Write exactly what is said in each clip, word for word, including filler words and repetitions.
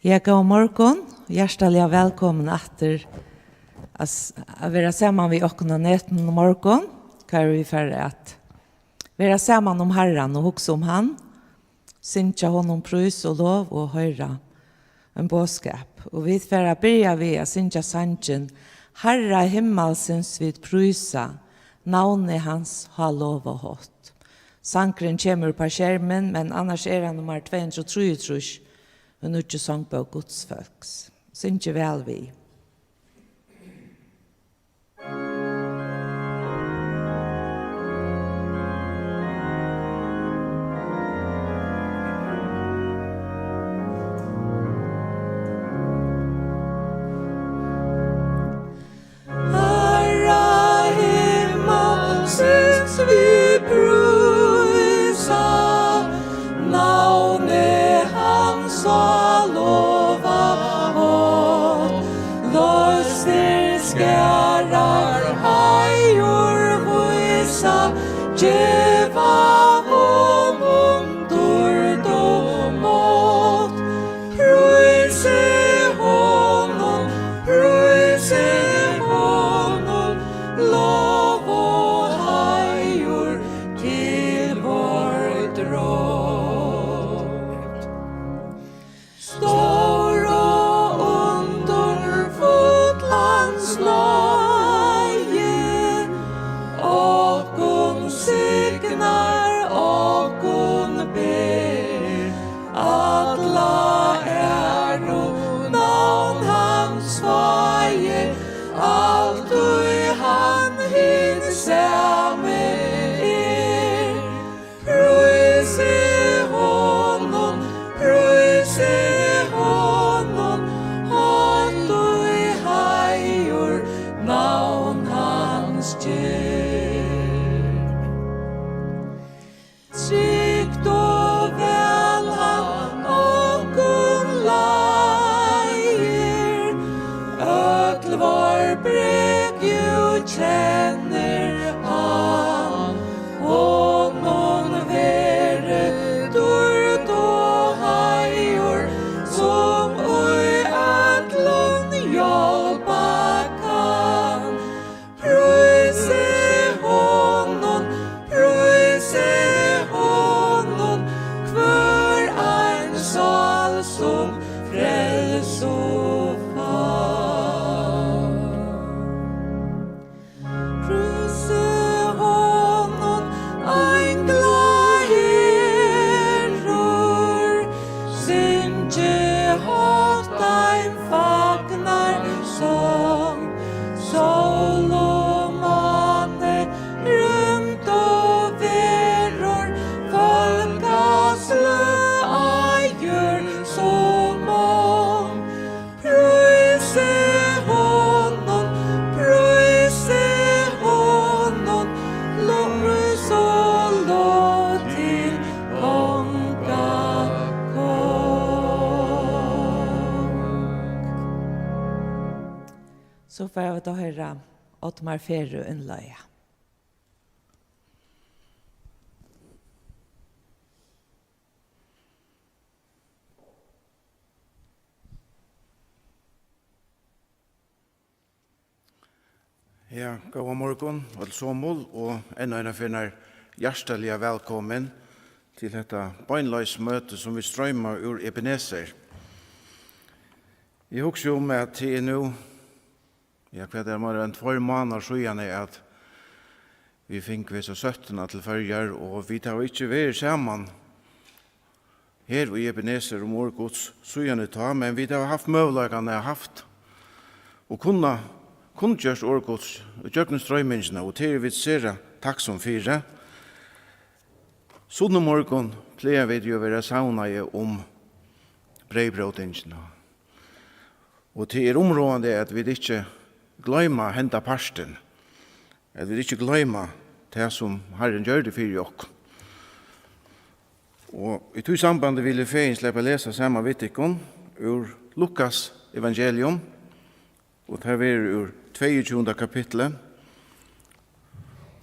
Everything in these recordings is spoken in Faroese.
Ja, góðan morgun. Hjartaliga vælkomin aftur at s-, at vera saman við okkum á netinum í morgun, har vit fara at vera saman um Harran og hugsa um hann, syngja honum prís og lov og hoyra ein boðskap. Og vit fara at byrja við at syngja sangin Harra himmalsins vit prísa, navni hans hálova hátt. Sangurin kemur upp á skermin, men annars er hann nummar tvey hundrað og trýogtrýss í nýggju songbók Guds fólks. Syngið væl við. Harra himmalsins vit prísa, navni hans hálova hátt. Loysnir skarar heiður vísa, geva honum dýrd og mátt. Prísið honum, prísið honum, lov og heiður til vor Drott. Stór og undurfull hans náði, okkum signar, okkum ber. Alla æru navn hans fái, altíð hann hin sami er. Prísið honum, prísið honum, hátíð heiður navn hans ger. Trygt og væl hann okkum leiðir, øll vár brek jú kennir hann. Honum veri dýrd og heiður, sum í øllum hjálpa kann. Prísið honum, prísið honum, hvør ein sál sum frelsu fann. Prísið honum, einglaherur, syngið hátt ein fagnarsong. Sól og máni, rúmd og verur, fólkasløg á jørð so mong. Prísið honum, prísið honum, lovprís og lov til konga kong. So fara vit at hoyra Oddmar Ferø innleiða. Ja, góðan morgun, øll somul, og enn eina ferð hjartaliga vælkomin til hetta beinleiðis møti, sum vit stroyma úr Ebenezer. Eg hugsi um, at tað er nú, ja, hvat er, meira enn tveir mánaðar síðani, at vit fingu hesa sóttina til Føroyar, og vit hava ikki verið saman her í Ebenezer um orð Guds síðani tá, men vit hava havt møguleikan at havt og kunna kunngjørt orð Guds gjøgnum stroymingina, og tað eru vit sera takksom fyri. Sunnumorgun plaga vit jú at vera savnaði um breyðbrótingina. Og tað er umráðandi, at vit ikki gloyma henda partin, at vit ikki gloyma tað, sum Harrin gjørdi fyri okkum. Og í tí sambandi vil eg fegin sleppa at lesa saman við tykkum úr Lukas evangelium, og tað verður úr tveyogtjúgunda kapitli,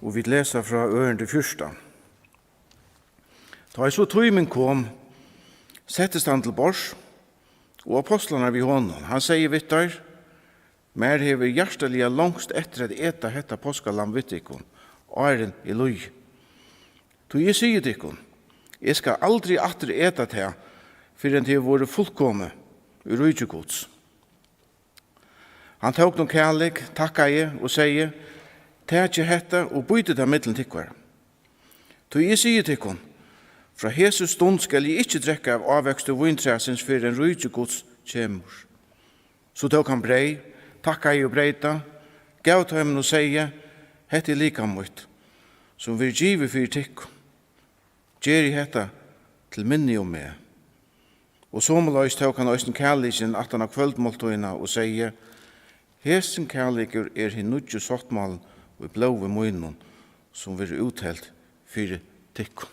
og vit lesa frá ørindi fjúrtan. Tá ið so tímin kom, settist hann til borðs, Og ápostlarnar við honum. Hann segði við teir: Mær hevur hjartaliga longst eftir at eta hetta páskalamb við tykkum, áðrenn eg líði. Tí eg sigi tykkum, eg skal aldri aftur eta tað, fyrr enn tað er vorðið fullkomið í ríki Guds. Hann tók nú kalik, takkaði og segði: Takið hetta og býtið tað millum tykkara. Tí eg sigi tykkum, frá hesi stund skal eg ikki drekka av ávøksti víntræsins, fyrr enn ríki Guds kemur. So tók hann breyð, takkaði og breyt tað, gav teimum og segði: Hetta er likam mítt, sum verður givið fyri tykkum. Gerið hetta til minni um meg. Og somuleiðis tók hann eisini kalikin aftan á kvøldmáltíðina og segði: Hesin kalikur er hin nýggi sáttmálin í blóði mínum, sum verður úthelt fyri tykkum.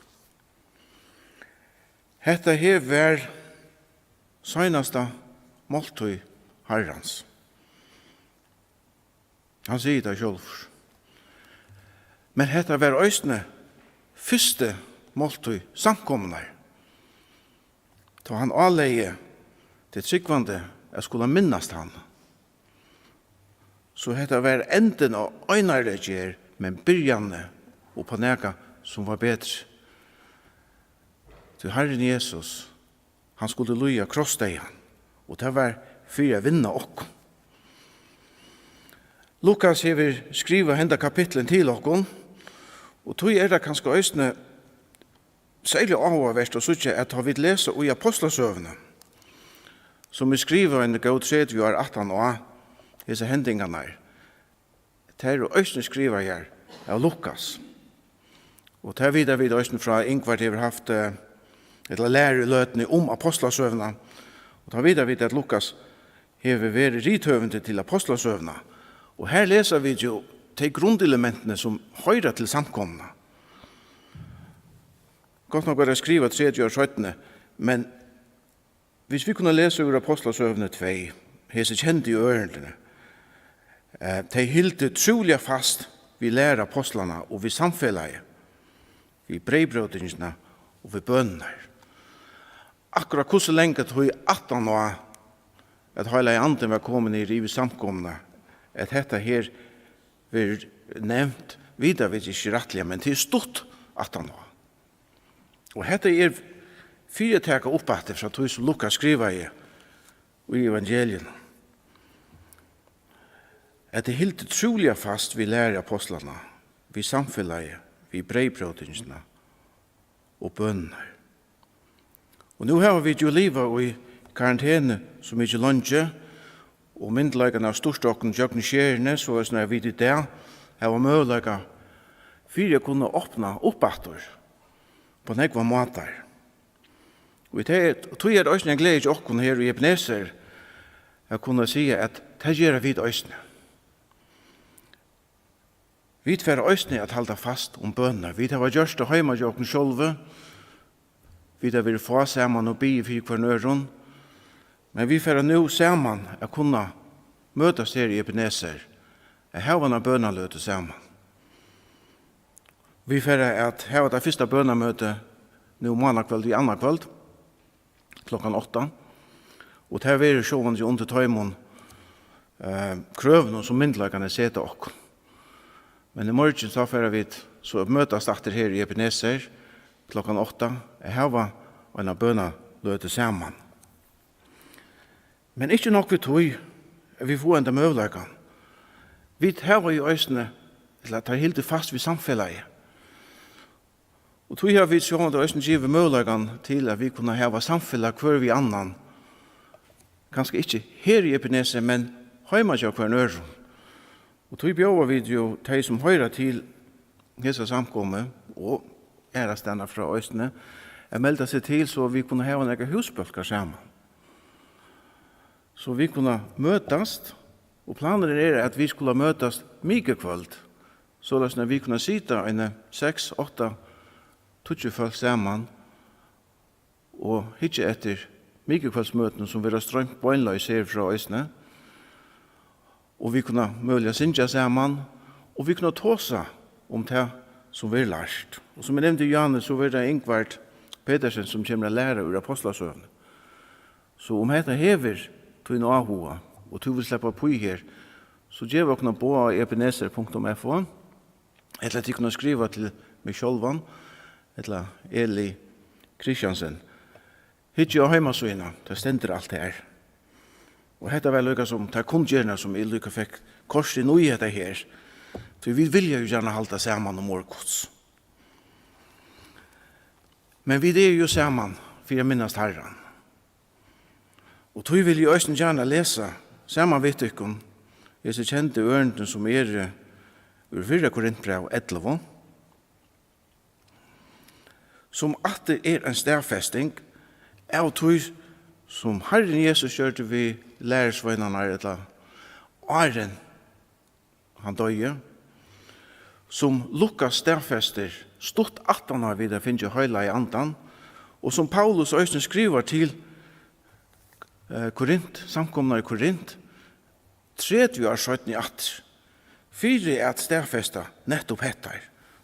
Hetta her var seinasta máltíð Harrans. Hann sigur tað sjálvur. Men hetta var eisini fyrstu máltíð samkomunnar, tá hann álegði tey trúgvandi at skula minnast hann. So hetta var endin á einari gerð, men byrjanin upp á nakað, sum var betri. Tí Harrin Jesus, hann skuldi líða krossdeyðan, og tað var fyri at vinna okkum. Lukas hevur skrivað henda kapitlin til okkum, og tí er tað kanska eisini serliga áhugavert at síggja, at tá vit lesa í Ápostlasøguni, sum er skrivað eini góð tretivu ár aftan á hesar hendingarnar, tær eru eisini skrivaðar av Lukas. Og tað vita vit eisini frá, Ingvard hevur havt, eh, ella læru í løtuni um Ápostlasøguna, og tá vita vit, at Lukas hevur verið rithøvundur til Ápostlasøguna. Og her lesa vit jo tey grundelementini, sum hoyra til samkomuna. Gott nokk var tað skrivað tretivu ár seinni, men hvis vit kunnu lesa úr Ápostlasøguni tvey, hesi kendu ørindini, eh, tey hildu trúliga fast við læru ápostlanna og við samfelagið, við breyðbrótingina og við bønirnar. Akkurát hvussu langa tíð aftan á, at Heilagi Andin var komin niður yvir samkomuna, at hetta her verður nevnt, vita vit ikki rættiliga, men tað er stutt aftan á. Og hetta er fyri at taka upp aftur frá tí, sum Lukas skrivaði í evangelium, at tey hildu trúliga fast við læru ápostlanna, við samfelagið, við breyðbrótingina og bønirnar. Og nú hava vit jo livað í karantenu so mikið leingi, og myndugleikarnir hava stýrt okkum gjøgnum skjerini, soleiðis at vit í dag hava møguleika fyri at kunna opna upp aftur á nógvar mátar. Og í tað, tí er eisini ein gleði hjá okkum her í Ebenezer at kunna siga, at tað gera vit eisini. Vit fara eisini at halda fast um bønina. Vit hava gjørt tað heima hjá okkum sjálvi. Vit hava verið fá saman og biðið fyri hvørjum øðrum. Men vit fara nú saman at kunna møtast her í Ebenezer, at hava eina bønaløtu saman. Vit fara at hava tað fyrsta bønamøti nú mánakvøldið í annaðkvøld klokkan átta. Og tað verður sjálvandi undir teimum, eh, krøvunum, sum myndugleikarnir seta okkum. Men í morgin, so fara vit so at møtast aftur her í Ebenezer klokkan átta, at hava eina bønaløtu saman. Men ikki nokk við tí, at vit fáa henda møguleikan. Vit hava jo eisini, ella teir hildu fast við samfelagið. Og tí hava vit sjálvandi eisini givið møguleikan til, at vit kunnu hava samfelag hvør við annan. Kanska ikki her í Ebenezer, men heima hjá hvørjum øðrum. Og tí bjóða vit jo tey, sum hoyra til hesa samkomu, og aðrastaðni frá eisini, at melda seg til, so vit kunnu hava nakrar húsbólkar saman. So vit kunnu møtast, og planurin er, at vit skulu møtast mikukvøld, soleiðis at vit kunnu sita eini seks, átta, tíggju fólk saman og hyggja eftir mikukvøldsmøtunum, sum verða stroymt beinleiðis herfrá eisini. Og vit kunnu møguliga syngja saman, og vit kunnu tosa um tað, sum verður lært. Og sum eg nevndi, Johannes, so verður tað Ingvard Petersen, sum kemur at læra úr Ápostlasøguni. So um hetta hevur tín áhuga, og tú vilt sleppa uppí her, so gev okkum eitt boð á ebenezer punktum f o, ella tit kunnu skriva til meg sjálvan, ella Eli Christiansen. Hyggið á heimasíðuna, tað stendur alt har. Og hetta var líka sum tær kunngerðirnar, sum eg líka fekk koyrt inn í hetta her. Tí vit vilja jú gjarna halda saman um orð Guds. Men vit eru jú saman fyri at minnast Harran. Og tí vil eg eisini gjarna lesa saman við tykkum hesi kendu ørindini, sum eru úr fyrra Korintbræv ellivu, sum aftur er ein staðfesting av tí, sum Harrin Jesus gjørdi við lærisveinarnar, ella áðrenn hann doyði, sum Lukas staðfestir stutt aftan á vit hava fingið heilaga andan, og sum Paulus eisini skrivar til, eh, Korint, samkomuna í Korint, tretivu ár seinni aftur, fyri at staðfesta nettupp hetta.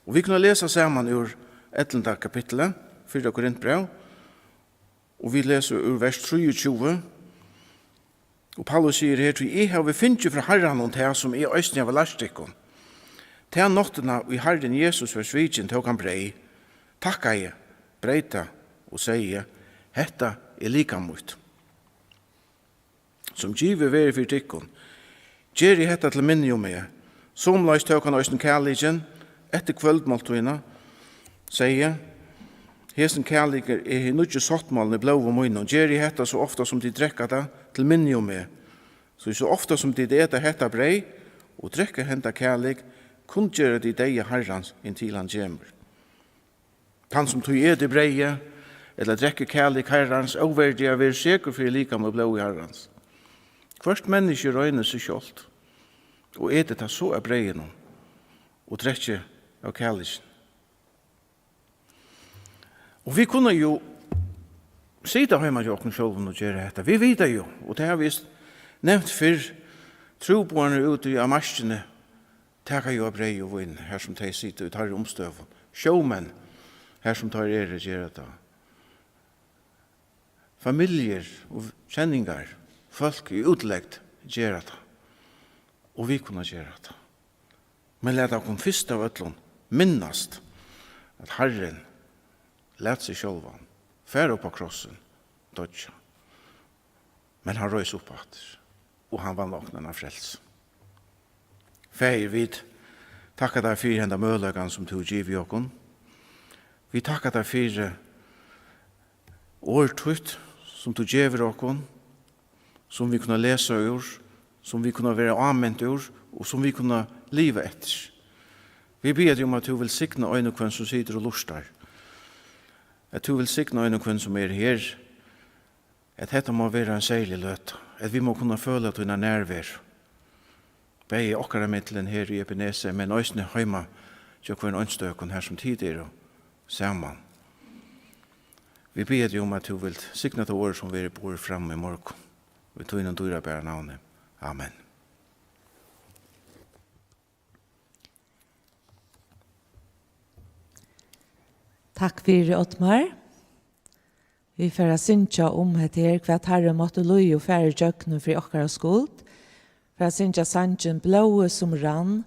Og vit kunnu lesa saman úr ellivta kapitli, fyrra Korintbræv, og vit lesa úr vers trýogtjúgu, og Paulus sigur her: "Tí eg havi fingið frá Harranum tað, sum eg eisini havi lært tykkum. Ta náttina, ið Harrin Jesus var svikin, tók hann breyð, takkaði, breyt tað og segði: Hetta er likam mítt, sum givið verður fyri tykkum. Gerið hetta til minni um meg." Somuleiðis tók hann eisini kalikin eftir kvøldmáltíðina, segði: "Hesin kalikur er hin nýggi sáttmálin í blóði mínum. Gerið hetta so ofta sum tit drekka tað til minni um meg. Tí so ofta sum tit eta hetta breyð og drekka henda kalik, kunngera tit deyða Harrans, inntil hann kemur. Tann sum tí etur breyðið, ella drekkur kalik Harrans óverdiga, verður sekur fyri likam og blóði Harrans. Hvørt menniskja roynir seg sjálvt, og etur tað so av breyðinum, og drekkir av kalikinum." Og vit kunnu jú sita heima hjá okkum sjálvum og gera hetta. Vit vita jú, og tað hava vit nevnt fyrr, trúboðarnir úti á markini taka jú av breyði og vín, har sum tey sita í teirri umstøðu. Sjómenn, har sum teir eru, gera tað. Familjur og kenningar, fólk í útlegd gera tað. Og vit kunnu gera tað. Men lat okkum fyrst av øllum minnast, at Harrin læt seg sjálvan fara upp á krossin, doyggja. Men hann reis upp aftur, og hann vann okkum eina frelsu. Faðir, vit takka tær fyri henda møguleikan, sum tú hevur givið okkum. Vit takka tær fyri orð títt, sum tú gevur okkum, sum vit kunnu lesa úr, sum vit kunnu vera ámint úr, og sum vit kunnu liva eftir. Vit biðja teg um, at tú vilt signa ein og hvønn, sum situr og lurtar, at tú vilt signa ein og hvønn, sum er her, at hetta má vera ein serlig løta, at vit má kunna føla tína nærveru, bæði okkara millum her í Ebenezer, men eisini heima hjá hvørjum einstøkum, har sum tit eru saman. Vit biðja teg um, at tú vilt signa tað orð, sum verður borið fram í morgun. Í tínum dýrabara navni. Amen. Takk fyri, Oddmar. Vit fara at syngja um hetta her, hvat Harrin mátti líða og fara ígjøgnum fyri okkara skuld. Fara at syngja sangin Blóðið sum rann,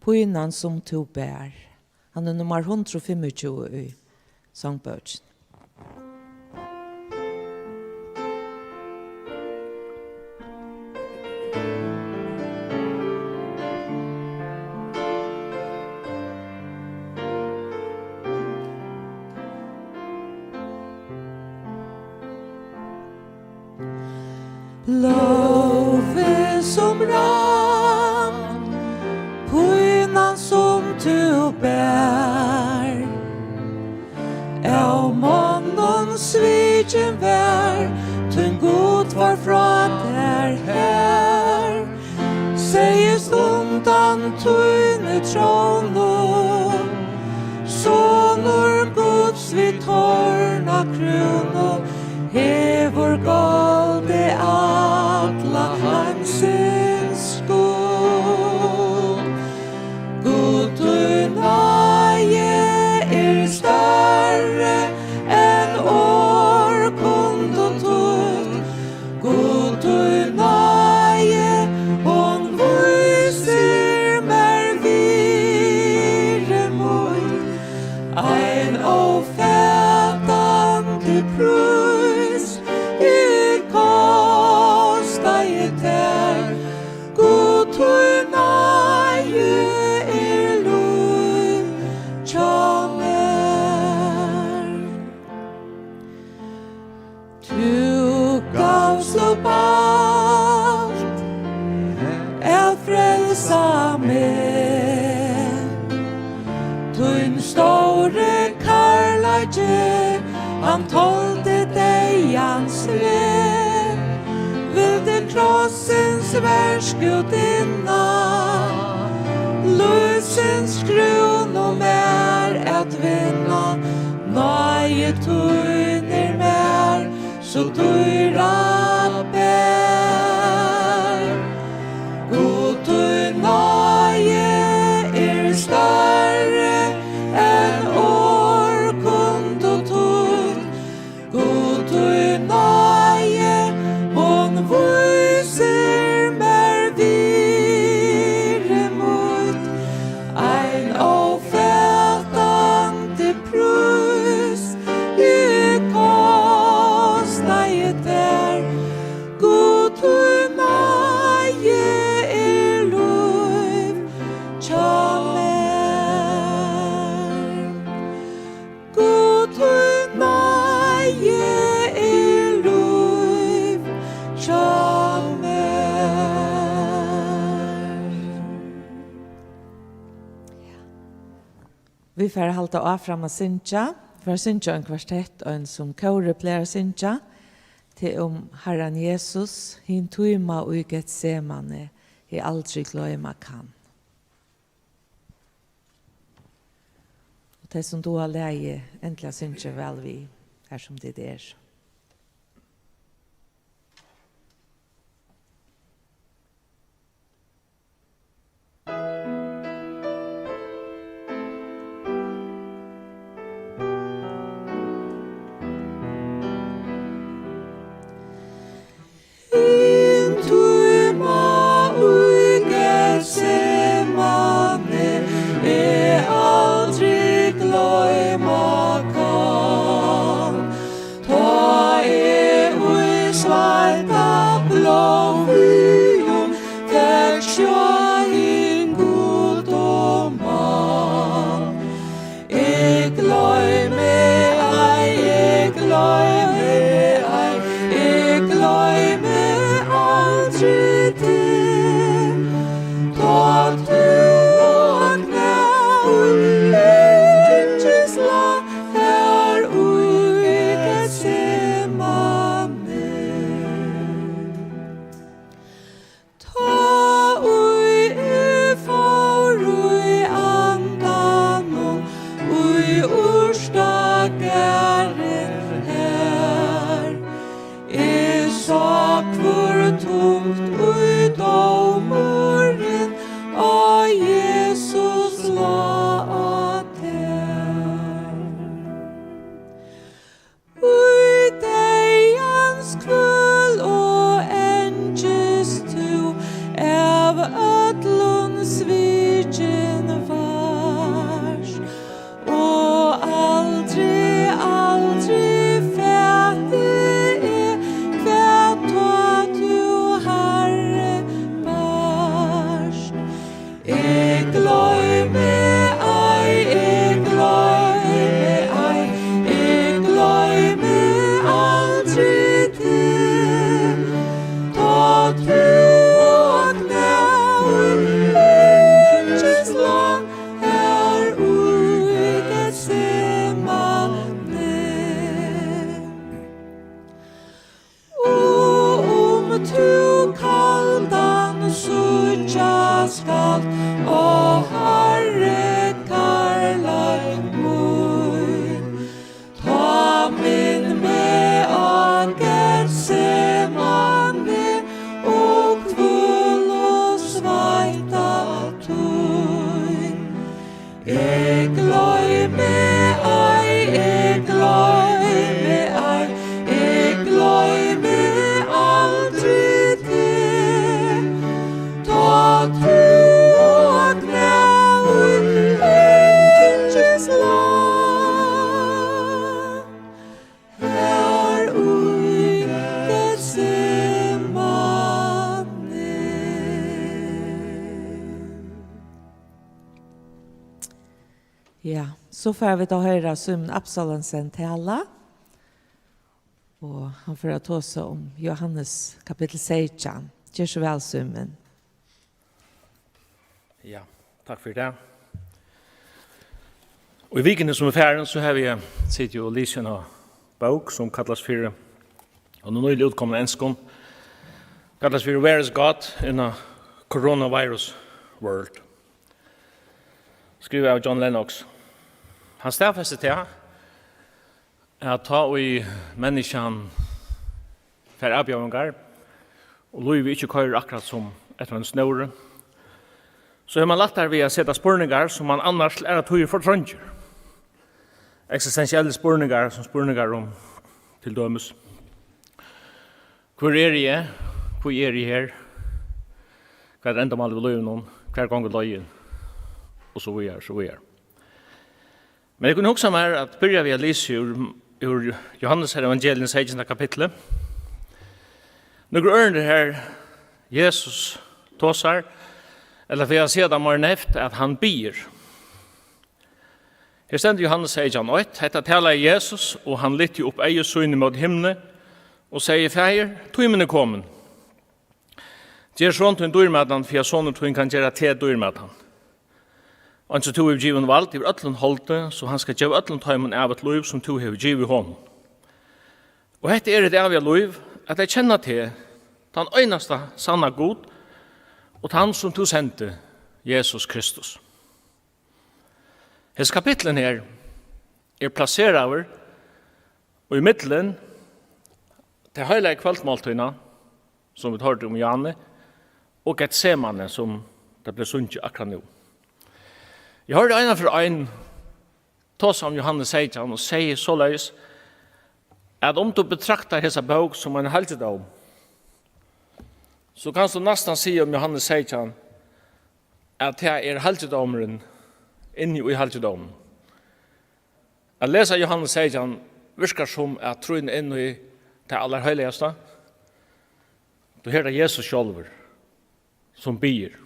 pínan sum tú bar. Hann er nummar hundrað og fimmogtjúgu í songbókini. Blóðið sum rann, pínan sum tú bar, av monnum svikin var, tín Gud var frá tær har. Segðist undan tíni trónu, Sonur Guds við tornakrúnu, hevur goldið alla heimsins skuld. Gud, tín náði er størri enn orð kundu týtt. Hann toldi deyðans vel, vildi krossins verk út innan. Lívsins krúnu mær at vinna, náði tín er mær so dýr at ber. Gud, tín náði er størri enn orð kundu týtt. Gud, tín náði, hon vísir mær virði mítt. Ein ófatandi prís eg kostaði tær. Gud, tín náði er lív hjá mær. Gud, tín náði er lív hjá mær. Vit fara at halda áfram at syngja. Vit fara at syngja ein kvartett, ein sum kórið plagar at syngja. Tað er um Harran Jesus, hin tíma í Getsemane, eg aldri gloyma kann. Og tey sum duga lagið, endiliga syngið væl við, har sum tit eru. Hin tíma í Getsemane, eg aldri gloyma kann. Tá eg í sveita blóðugum fekk sjá hin Gud og mann. Eg gloymi ei, eg gloymi ei, eg gloymi aldri teg. Tá tú á knæ í ringisla har í Getsemane. Tá ið eg fór í andanum í urtagarðin har, eg sá, hvør tungt í dómurin á Jesus lá á tær. Í deyðans kvøl og angist tú av øllum svikin vart, og aldri, aldri fati eg, hvat tá tú, Harri, barst. Eg gloymi ei, eg gloymi ei, eg gloymi aldri teg. Tá tú á knæ í ringisla har í Getsemane. Og um tú kaldan síggja skalt, ó Harri, kærleik mín, tá minn meg á Getsemane og kvøl og sveita tín. Eg gloymi ei, eg gloymi ei, eg gloymi aldri teg. Tá tú á knæ í ringisla har í Getsemane. Ja, so fara vit at hoyra Símun Absalonsen tala, og hann fer at tosa um Jóhannes kapittul seytjan. Ger so væl, Símun. Ja, takk fyri tað. Og í vikuni, sum er farin, so havi eg sitið og lisið eina bók, sum kallast fyri, og nú nýliga útkomin á enskum, kallast fyri Where is God in a Coronavirus World? Skrivað av John Lennox. Hann staðfestir tað, at tá ið menniskjan fær avbjóðingar, og lívið ikki koyrir akkurát sum eftir einum snóri, so hevur mann lættari við at seta spurningar, sum mann annars til aðrar tíðir fortreingir. Eksistentielle spurningar, sum spurningar um, til dømis, hvør eri eg? Hví eri eg her? Hvat er endamálið við lívinum? Hvar gongur leiðin? Og so víðari, so víðari. Men eg kundi hugsa mær at byrja við at lesa úr, úr Jóhannes her evangelium, sekstanda kapitli. Nøkur ørindi her Jesus tosar, ella fyri at siga tað meira neyvt, at hann biður. Her stendur Jóhannes seytjan eitt: Hetta talaði Jesus, og hann lyfti upp eygu síni móti himni og segði: Faðir, tímin er komin. Ger son tín dýrmætan, fyri at sonur tín kann gera teg dýrmætan. Eins og tú hevur givið honum vald yvir øllum holdi, so hann skal geva øllum teimum ævigt lív, sum tú hevur givið honum. Og hetta er hitt æviga lív, at tey kenna teg, tann einasta sanna Gud, og tann, sum tú sendi, Jesus Kristus. Hesin kapitlurin her er plaseraður í millum ta heilagu kvøldmáltíðina, sum vit hoyrdu um í áðni, og Getsemane, sum tað bleiv sungið akkurát nú. Eg hoyrdi eina ferð ein tosa um Jóhannes seytjan og segði soleiðis, at um tú betraktar hesa bók sum ein halgidóm, so kanst tú næstan siga um Jóhannes seytjan, at tað er halgidómurin inni í halgidóminum. At lesa Jóhannes seytjan virkar sum at trýna inn í tað allarheiligasta. Tú heyrir tað Jesus sjálvur, sum biður.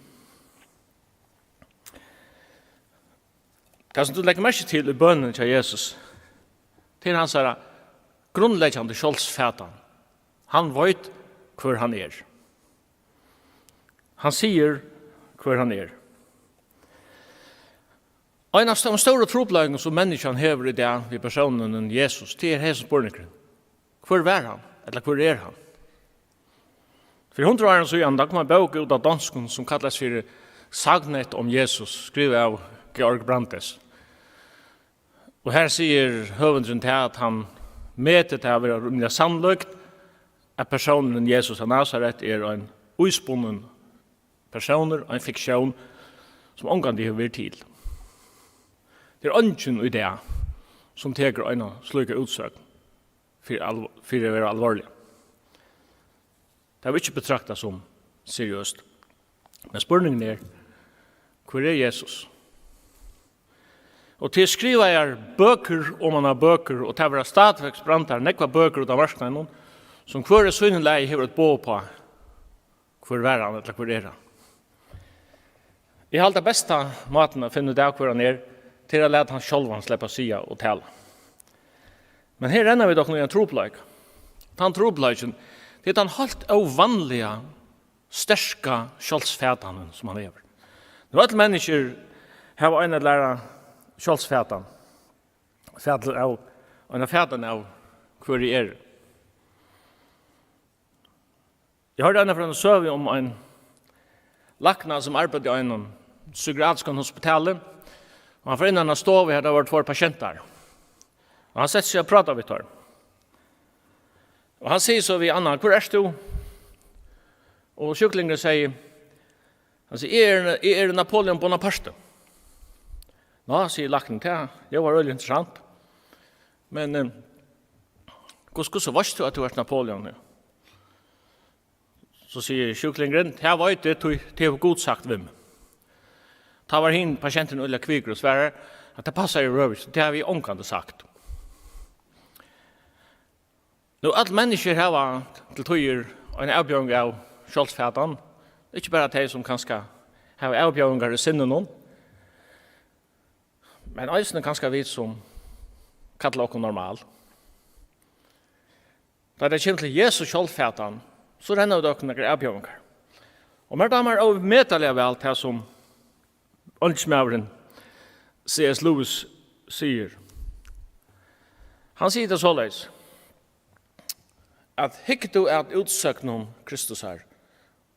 Tað, sum tú leggur merki til í bønini hjá Jesus, tað er hansara grundleggjandi sjálvsfatan. Hann veit, hvør hann er. Hann sigur, hvør hann er. Ein av teimum stóru trupulleikunum, sum menniskjan hevur í dag við persónin Jesus, tað er hesin spurningurin: Hvør var hann? Ella hvør er hann? Fyri hundrað árum síðan, tá kom ein bók út á donskum, sum kallaðist fyri Sagnet om Jesus, skrivað av Georg Brandes. Og her sigur høvundurin tað, at hann metir tað at vera rímiliga sannlíkt, at persónurin Jesus av Nasaret er ein íspunnin persónur, ein fiktión, sum ongantíð hevur verið til. Tað er eingin í dag, sum tekur eina slíka útsøgn fyri alv-, fyri at vera alvorliga. Tað verður ikki betraktað sum seriøst. Men spurningurin er, hvør er Jesus? Og tað eru skrivaðar bøkur oman á bøkur, og tað verða stadigvekk sprangdar nógvar bøkur út á marknaðinum, sum hvør í sínum lagi hevur eitt boð uppá, hvør var hann, ella hvør er hann? Eg haldi, at besta mátin at finna út av, hvør hann er, tað er at lata hann sjálvan sleppa at siga og tala. Men her renna vit okkum í ein trupulleika. Tann trupulleikin, tað er tann heilt óvanliga sterka sjálvsfatanin, sum hann hevur. Nú, øll menniskju hava eina læra sjálvsfatan. Fatan av, eina fatan av, hvør eg eri. Eg hoyrdi eina ferð eina søgu um ein lækna, sum arbeiddi á einum psykiatriskum hospitali, og hann fór inn í eina stovu, har tað vóru tveir patientar. Og hann setti seg at práta við teir. Og hann sigur so við annan: "Hvør ert tú?" Og sjúklingurin segði, hann sigur: "Eg eri, eg eri Napoleon Bonaparte." "Ná," sigur læknin, "tað ljóðar øgiliga interessant. Men, eh, hvussu, hvussu veitst tú, at tú ert Napoleon?" So sigur sjúklingurin: "Tað veit eg, tí tað hevur Gud sagt við meg." Tá var hin pasienturin øgiliga kvikur og svarar, at tað passar í røvur, tað havi eg ongantíð sagt. Nú, øll menniskju hava til tíðir eina avbjóðing av sjálvsfatan. Ikki bara tey, sum kanska hava avbjóðingar í sinninum, men eisini kanska vit, sum kalla okkum normal. Tá tað kemur til Jesu sjálvfatan, so renna vit okkum nakrar avbjóðingar. Og mær dámar ómetaliga væl tað, sum eingilsmaðurin C S Lewis sigur. Hann sigur tað soleiðis, at hyggur tú at útsøgnum Kristusar,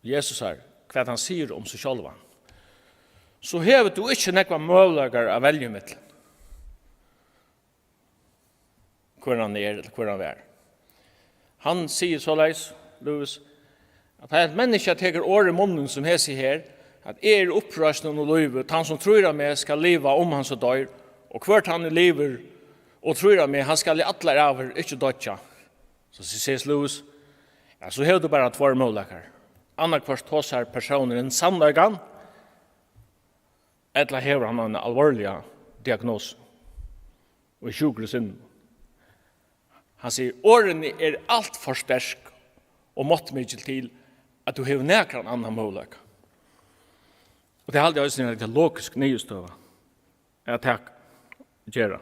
Jesusar, hvat hann sigur um seg sjálvan, so hevur tú ikki nógvar møguleikar at velja ímillum, hvør hann er, ella hvør hann var. Hann sigur soleiðis, Lewis, at tá eitt menniskja tekur orð í munnin sum hesi her, at eg eri uppreisnin og lívið, tann sum trýr á meg skal liva, um hann so doyr, og hvør tann ið livir og trýr á meg, hann skal í allar ævir ikki doyggja. So sigur C S Lewis, ja, so hevur tú bara tveir møguleikar. Annaðhvørt tosar persónurin sannleikan, ella hevur hann eina alvorliga diagnosu og er sjúkur í sinni. Hann sigur, orðini eru alt for sterk og máttmikil til, at tú hevur nakran annan møguleika. Og tað haldi eg eisini er ein logisk niðurstøða at taka, gera.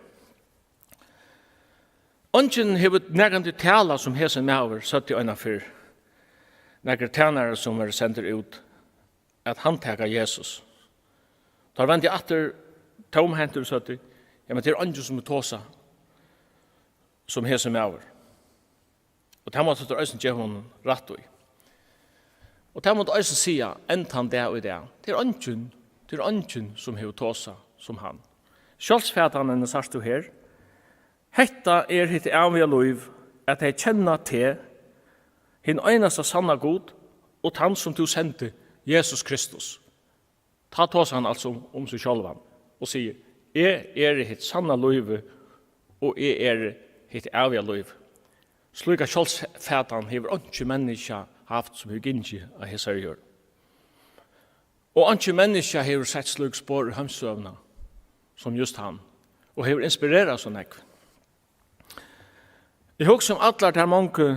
Eingin hevur nakrantíð talað sum hesin maður, søgdi einaferð nakrir tænarar, sum vóru sendir út at handtaka Jesus. Teir vendu aftur tómhentir og søgdu, ja, men tað er eingin, sum tosar sum hesin maður. Og tað máttu teir eisini geva honum rætt í. Og tað máttu eisini siga enn tann dag í dag. Tað er eingin, tað er eingin, sum hevur tosað sum hann. Sjálvsfatanina sært tú her. Hetta er hitt æviga lív, at tey kenna teg, hin einasta sanna Gud, og tann, sum tú sendi, Jesus Kristus. Tá tosar hann altso um, um seg sjálvan og sigur, eg eri hitt sanna lívið, og eg eri hitt æviga lív. Slíka sjálvsfatan hevur einki menniskja havt, sum hevur gingið á hesari jørð. Og einki menniskja hevur sett slík spor í heimssøguna sum just hann, og hevur inspirerað so nógv. Eg hugsi um allar tær mongu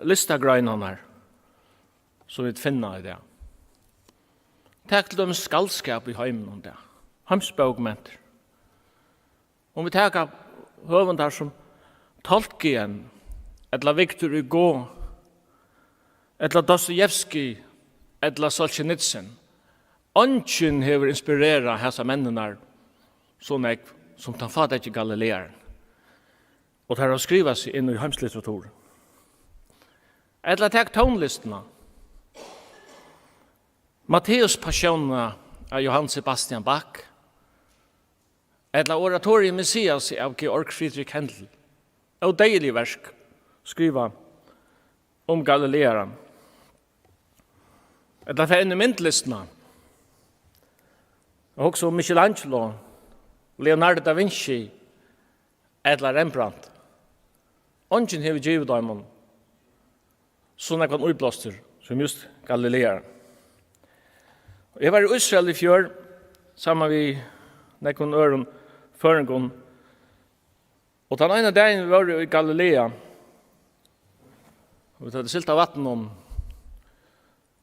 listagreinarnar, sum vit finna í dag. Tak til dømis skaldskap í heiminum í dag, heimsbókmentir. Um vit taka høvundar sum Tolkien, ella Victor Hugo, ella Dostojevskij, ella Solzjenitsyn. Eingin hevur inspirerað hasar menninar so nógv sum tann fátæki galilearin. Og teir hava skrivað seg inn í heimslitteratur. Ella tak tónlistina. Matteus Passiónina av Johann Sebastian Bach. Ella Oratoriet Messias av Georg Friedrich Händel. Ódeyðilig verk, skrivað um galilearan. Ella fara inn í myndlistina. Og hugsa um Michelangelo, Leonardo da Vinci, ella Rembrandt. Eingin hevur givið teimum so nógvan íblástur sum just galilearan. Eg var í Ísrael í fjør, saman við nógvum øðrum føroyingum, og tann eina dagin vit vóru í Galilea, og vit høvdu siglt á vatninum,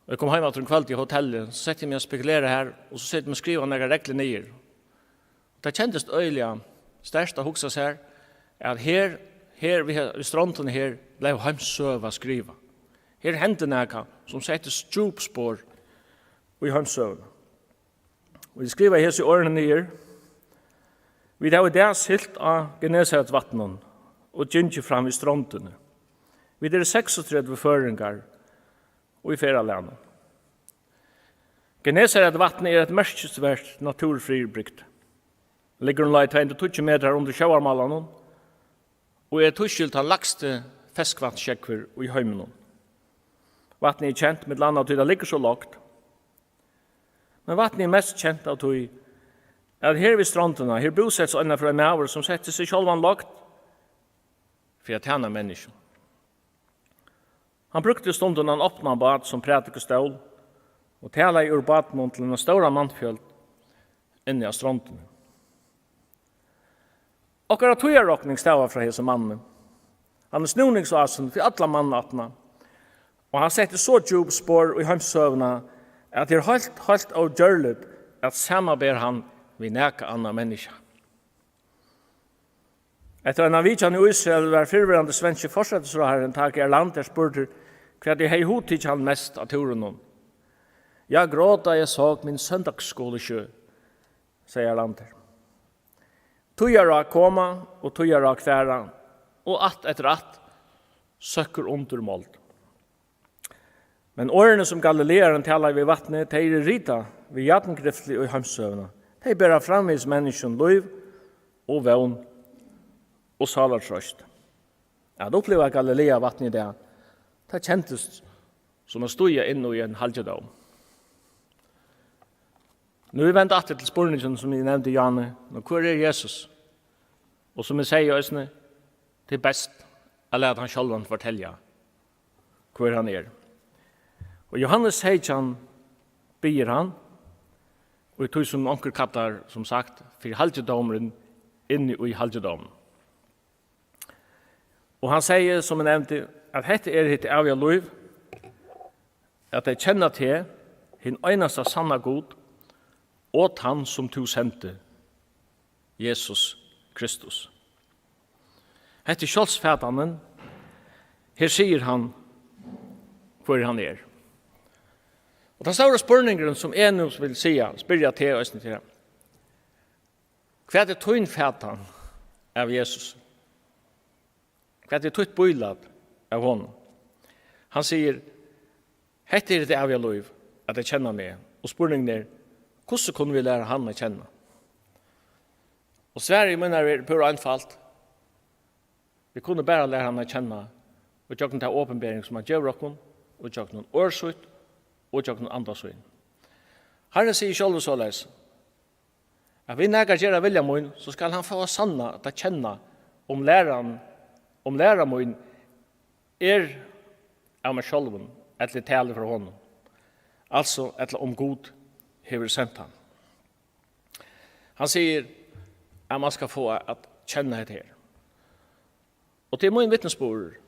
og eg kom heim aftur um kvøldið í hotellið, so setti eg meg at spekulera har, og so setti eg meg at skriva nakrar reglur niður. Og tað kendist øgiliga sterkt at hugsa sær, at her, her við, við strondini her, bleiv heimssøga skrivað. Her hendi nakað, sum setti djúp spor í heimssøguna. Og eg skrivaði hesi orðini niður. Vit hava í dag siglt á Genesaretvatninum og gingið fram við strondini. Vit eru seksogtretivu føroyingar í ferðalagnum. Genesaretvatnið er eitt merkisvert náttúrufyribrigdi. Liggur umleið tvey hundrað og tíggju metrar undir sjóvarmálanum og er tískil tann lægsti ferskvatnssjógvur í heiminum. Vatnið er kent millum annað tí tað liggur so lágt. Men vatnið er mest kent av tí, at her við strondina, her búsetti einaferð ein maður, sum setti seg sjálvan lágt fyri at tæna menniskjum. Hann brúkti stundum ein opnan bát sum prædikustól og talaði úr bátinum til eina stóra mannfjøld inni á strondini. Okkara tíðarrokning stavar frá hesum manni. Hann er snúningsásin fyri alla mannaættina, og hann setti so djúp spor í heimssøguna, at tað er heilt, heilt ógjørligt at samanbera hann við nakað annað menniskja. Eftir eina vitjan í Ísrael var fyrrverandi svenski forsætisráðharrin Tage Erlander spurdur, hvat ið hevði hugtikið hann mest á túrinum. Jeg gråd, da jeg så min søndagsskolesko, segði Erlander. Tíðarráð koma og tíðarráð fara, og ætt eftir ætt søkkur undir mold. Men orðini, sum galilearin talaði við vatnið, tey eru ritað við jarngrifli í heimssøguna. Tey bera framvegis menniskjum lív og vón og sálartrøst. At uppliva Galileavatnið í dag, tað kendist sum at stíga inn í ein halgidóm. Nú er vend aftur til spurningin, sum eg nevndi, Jane. Nú, hvør er Jesus? Og sum eg segði eisini, tað er best at lata hann sjálvan fortelja, hvør hann er. Og Jóhannes seytjan biður hann, og í tí sum onkur kallar, sum sagt, fyri halgidómurin inni í halgidóminum. Og hann segði, sum eg nevndi, at hetta er hitt æviga lív, at tey kenna teg, hin einasta sanna Gud, og tann, sum tú sendi, Jesus Kristus. Hetta er sjálvsfatanin. Her sigur hann, hvør hann er. Og tann stóra spurningurin, sum eg nú vil siga, spyrja teg eisini til, hvat er tín fatan av Jesus? Hvat er títt bílæt av honum? Hann sigur, hetta er tað æviga lív, at tey kenna meg. Og spurningurin er, hvussu kunnu vit læra hann at kenna? Og svarið í mínari verð er púra einfalt. Vit kunnu bara læra hann at kenna og gjøgnum ta opinbering, sum hann gevur okkum, og gjøgnum orð sítt, og gjøgnum anda sín. Harrin sigur sjálvur soleiðis, at vil nakar gera vilja mín, so skal hann fáa sannað at kenna, um læran, um læra mín er av mær sjálvum, ella er talið frá honum, altso, ella um Gud hevur sent hann. Hann sigur, at man skal fáa at kenna hetta her. Og tað er mín vitnisburður,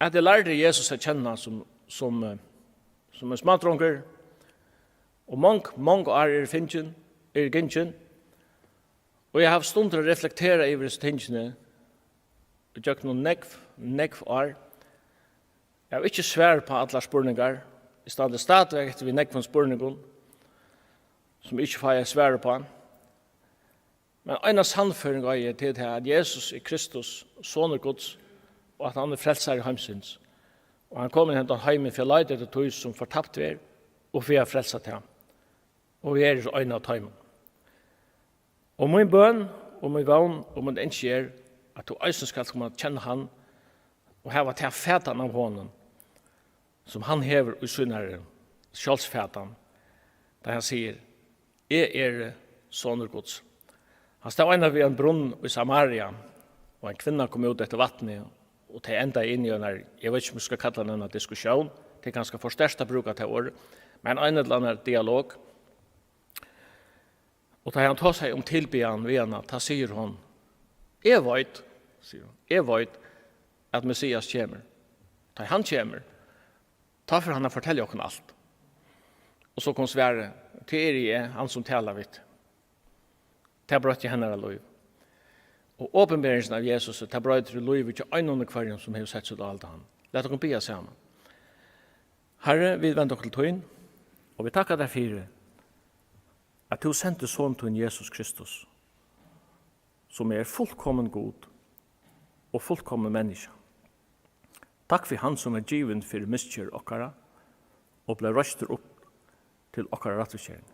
at eg lærdi Jesus at kenna sum, sum, eh, sum ein smádrongur, og mong, mong ár eru fingin, eru gingin, og eg havi stundir at reflektera yvir hesi tingini, ígjøgnum nógv, nógv ár. Eg havi ikki svar upp á allar spurningar. Eg standi stadigvæk eftir við nógvum spurningum, sum eg ikki fái eitt svar upp á. Men eina sannføring eigi eg, til tað, at Jesus er Kristus, Sonur Guds, og at hann er frelsari heimsins. Og hann kom inn í hendan heimin fyri at leita eftir tí, sum fortapt er, og fyri at frelsa tað. Og eg eri ein av teimum. Og mín bøn, og mín vón, og mín ynski er, at tú eisini skalt koma at kenna hann, og hava ta fatan av honum, sum hann hevur í sínari sjálvsfatan, tá hann sigur, eg eri sonur Guds. Hann stóð einaferð við ein brunn í Samaria, og ein kvinna kom út eftir vatni, og tey endaðu inn í einar, eg veit ikki, um eg skal kalla tað eina diskussión, tað er kanska for sterkt at brúka tað orðið, men ein ella annar dialog. Og tá hann tosaði um tilbiðan við hana, tá sigur hon, eg veit, sigur hon, eg veit, at Messias kemur. Tá hann kemur, tá fer hann at fortelja okkum alt. Og so kom svarið, tað eri eg, hann sum talar við teg. Tað broytti hennara lív. Og opinberingin av Jesus, tað broytir lívið hjá einum og hvørjum, sum hevur sett sítt álit á hann. Lat okkum biðja saman. Harri, vit venda okkum til tín, og vit takka tær fyri, at tú sendi son tín, Jesus Kristus, sum er fullkomin Gud og fullkomin menniskja. Takk fyri hann, sum er givin fyri misgerð okkara og bleiv reistur upp til okkara rættvískering.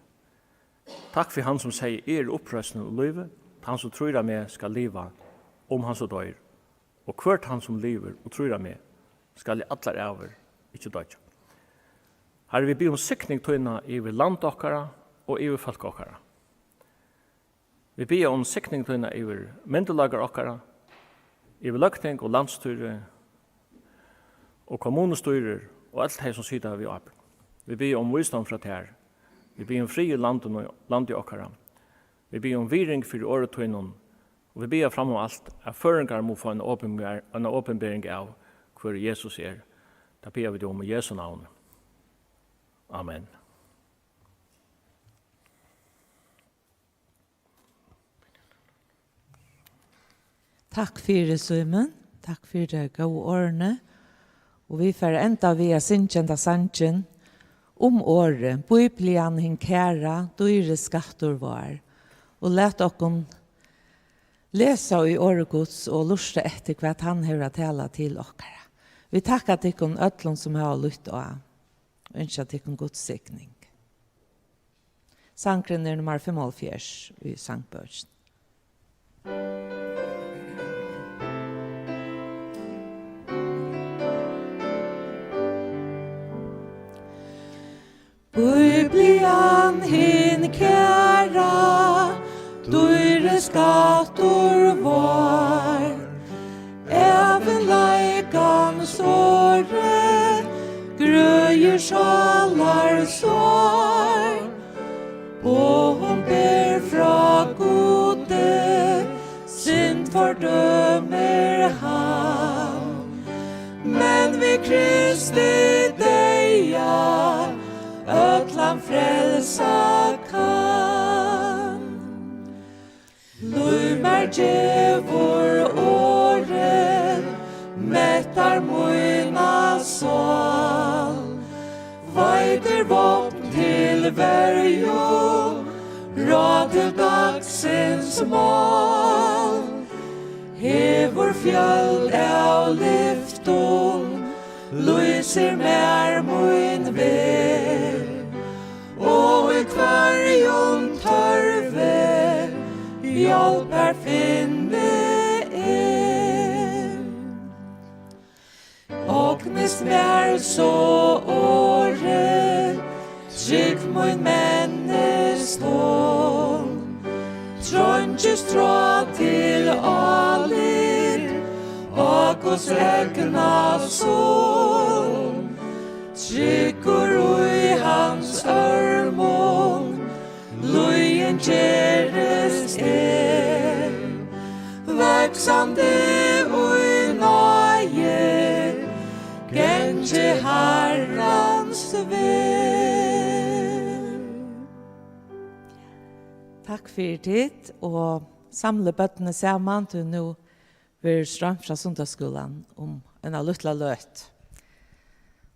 Takk fyri hann, sum segði, eg eri uppreisnin og lívið, tann, sum trýr á meg, skal liva, um hann so doyr. Og hvør tann, sum livir og trýr á meg, skal í allar ævir ikki doyggja. Harri, vit biðja um signing tína yvir land okkara og yvir fólk okkara. Vit biðja um signing tína yvir myndugleikar okkara, yvir løgting og landsstýri og kommunustýrir og øll tey, sum sita við ábyrgd. Vit biðja um vísdóm frá tær. Vit biðja um frið í landinum, landi okkara. Vit biðja um virðing fyri orði tínum, og vit biðja fram um alt, at føroyingar mugu fáa eina opinber-, eina opinbering av, hvør Jesus er. Tað biðja vit um í Jesu navni. Amen. Takk fyri, Símun. Takk fyri tey góðu orðini. Og vit fara enda við at syngja henda sangin um orðið. Bíblian, hin kæra, dýri skattur vár. Og lat okkum Lesa í orði Guds og lurta eftir, hvat hann hevur at tala til okkara. Vit takka tykkum øllum, sum hava lytt á, og ynskja tykkum Guds signing. Sangurin er nummar fimmoghálvfjerðs í sangbókini. Biblian hin kæra, dýri skattur vár, ævinleikans orði, grøðir sálar sár. Boð hon ber frá Gudi, synd fordømir hann. Men við Kristi deyða, øll hann frelsa kann. Lív mær gevur orðið, mettar mína sál, veitir vápn til verju, ráð til dagsins mál, hevur fjøld av lyftum, lýsir mær mín veg, og í hvørjum tørvi hjálpar finni eg. Ognist mær so orðið, trygg mín mennist hon, treingist trá til álit á Guds egna son. Tryggur í hans ørmum, lygin gerist eg, vaksandi í náði, gangi Harrans veg. Takk fyri tit, og samlið børnini saman, tí nú verður stroymt frá sunnudagsskúlanum um eina lítla løtu.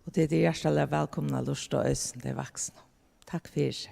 Og tit eru hjartaliga vælkomin at lurta eisini, tey vaksnu. Takk fyri.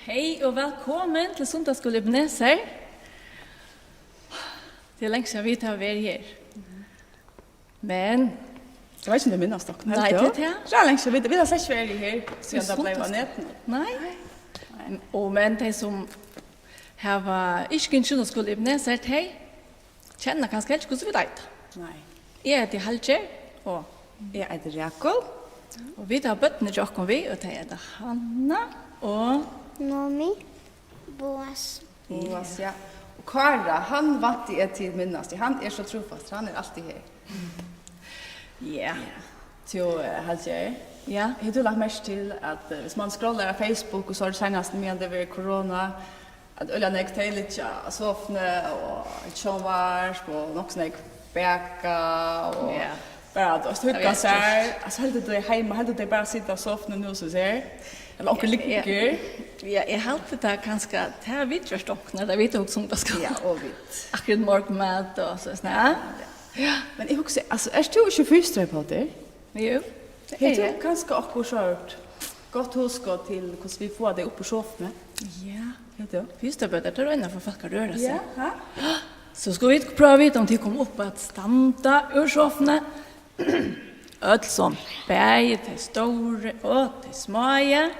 Hei og vælkomin til Sunnudagsskúla Ebenezer. Tað er langt síðan vit hava verið her. Men eg veit ikki, um tey minnast okkum. Nei, heldur tað er tað. Tað er langt síðan vit, vit hava slett ikki verið her, síðan tað bleiv á netinum. Nei. Og men tey sum hava ikki gingið Sunnudagsskúla Ebenezer, tey kenna kanska ikki, hvussu vit eita. Nei. Eg eiti Hallgerð, og eg eiti Rakul. Og vit hava børnini hjá okkum við, og tey eita Hanna og Nomi. Boas. Boas, ja. Og Kára, hann vænti eg, tit minnast, tí hann er so trúfastur, hann er altíð her. Ja. Tú, eh, Hallgerð, ja, hevur tú lagt merki til, at, eh, hvis man scrollar á Facebook, og so er tað seinast, meðan tað verið korona, at øll nógv tey liggja á sofuni og sjónvarp og nokk so nógv baka og, ja, bara, tú veitst, hugga sær. Altso, heldur tú tey heima, heldur tú tey bara sita á sofuni nú sum sær? Ella onkur liggur? Ja, eg haldi tað kanska, tað vit gjørt onkuntíð, tað vit hugsa um tað skal. Ja, og vit. Akkurát morgunmat og so, sånn, ja. Ja. Men eg hugsi, altso, ert tú ikki fysioterapeutur? Jú, tað eri eg. Hevur tú kanska okkurt sort gott hugskot til, hvussu vit fáa tey upp úr sofuni? Ja. Hevur tú? Fysioterapeutar, tað er eina for fólk at røra seg. Ja, ha? So skulu vit prøva at vita, um tit koma upp at standa úr sofuni. Øll sum, bæði tey stóru og tey smáu,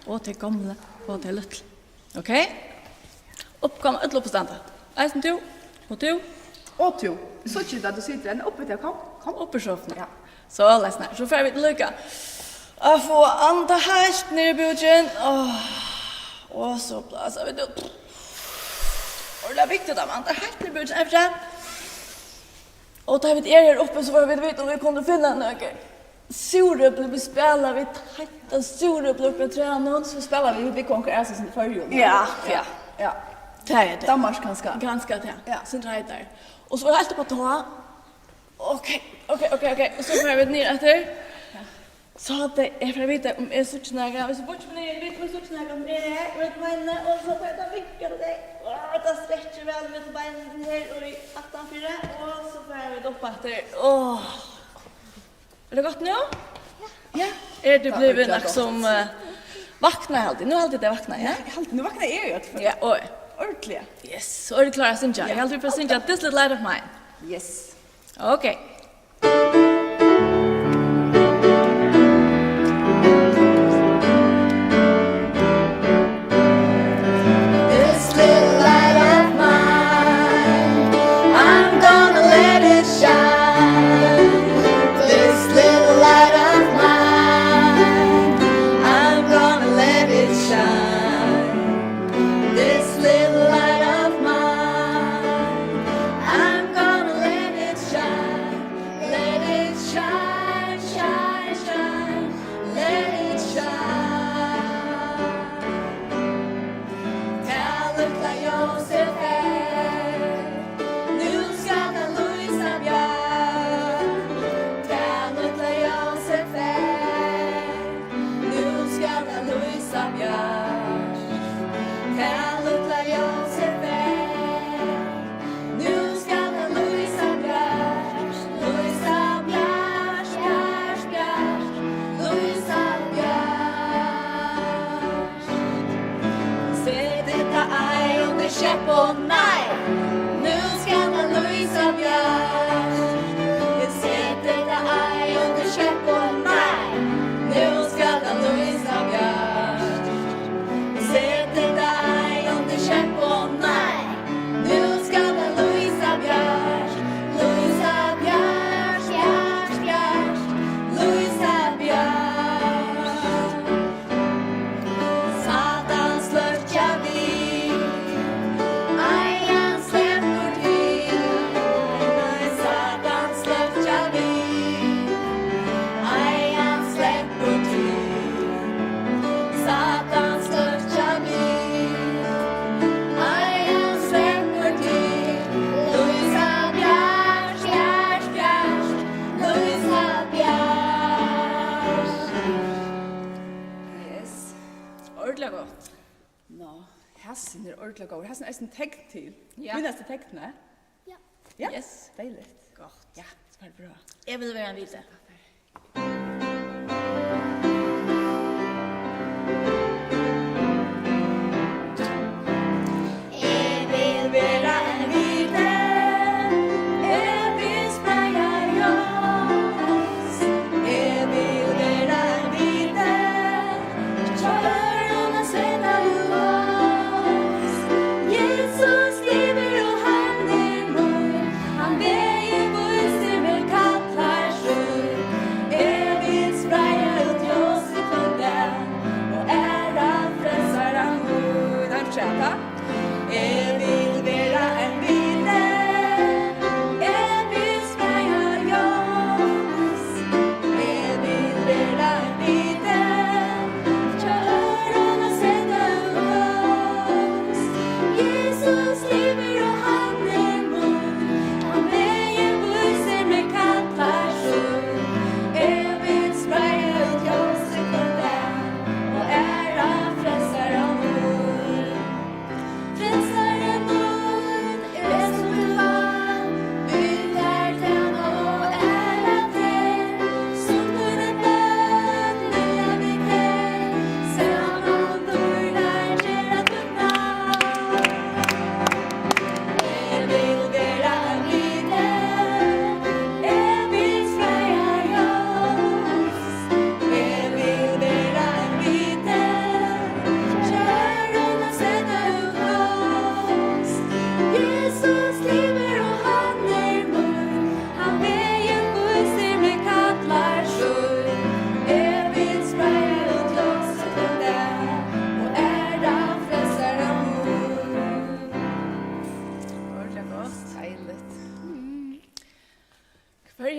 og tey gomlu og tey lítlu. Ok? Upp, kom, øll upp og standa. Eisini tú, og tú. Og tú. Eg síggi ikki, at tú situr enn. Upp við teg, kom, kom. Upp í sofuni. Ja. So, leis nær. So fara vit líka at fáa anda heilt niður í búkin. Áh. Og so blása vit út. Og tað er viktigt at anda heilt niður í búkin. Eftir tað. Og tá vit eru her uppi, so fáa vit vita, um vit kunnu finna nøkur súrepli, vit spæla við heita súrepli uppi á trænum. So spæla vit við, við konkurrensur í Føroyum. Ja, ja. Ja. Tað er tað. Danmark kanska. Kanska tað. Ja. Sindur heitari. Og so er heilt upp á tá. Ok, ok, ok, ok. Og so fara vit niður eftir. Ja. So at eg fari at vita, um eg síggi nakað. Hvis eg bíggi meg niður, vit, um eg síggi nakað, um eg er her, og eg meini, og so fari eg at vinka til tey. Áh, tað strekkir væl millum beinini her og í aftanfyri, og so fara vit upp aftur. Áh. Er tað gott nú? Ja. Er tú blivin nakað sum, eh, vaknað, haldi? Nú haldi eg tað vaknað, ja? Ja, eg haldi, nú vaknaði eg í øllum førum. Ja, og ordiliga. Yes, og er tú klár at syngja? Ja. Eg haldi, vit fara at syngja This Little Light of Mine. Yes. Ok. This little light of mine, I'm gonna let it shine. This little light of mine, I'm gonna let it shine. This little light of mine, I'm gonna let it shine. Let it shine, shine, shine. Let it shine. Tað lítla ljósið fær, nú skal tað lýsa bjart. Tað lítla ljósið fær, nú skal tað lýsa bjart. Tað lítla ljósið fær, nú skal tað lýsa bjart, lýsa bjart, bjart, bjart, lýsa bjart. Set tað ei undir sjógv, nei, nú skal tað lýsa bjart. Set tað ei undir sjógv, nei, nú skal tað lýsa bjart. Set tað ei undir sjógv, nei, nú skal tað lýsa bjart, lýsa bjart, bjart, bjart, lýsa bjart. Satan sløkkja við, ei hann sleppur til. Nei, Satan sløkkja við, ei hann sleppur til. Satan sløkkja við, ei hann sleppur til. Lýsa bjart, bjart, bjart, lýsa bjart. Yes. Ordiliga gott. Nå, hasin er ordiliga góður. Hasin er eisini tekn til. Ja. Minnast tú teknini? Ja. Ja? Yes. Deiligt. Gott. Ja, so fara vit prøva. Eg vil vera ein viti. So fara vit.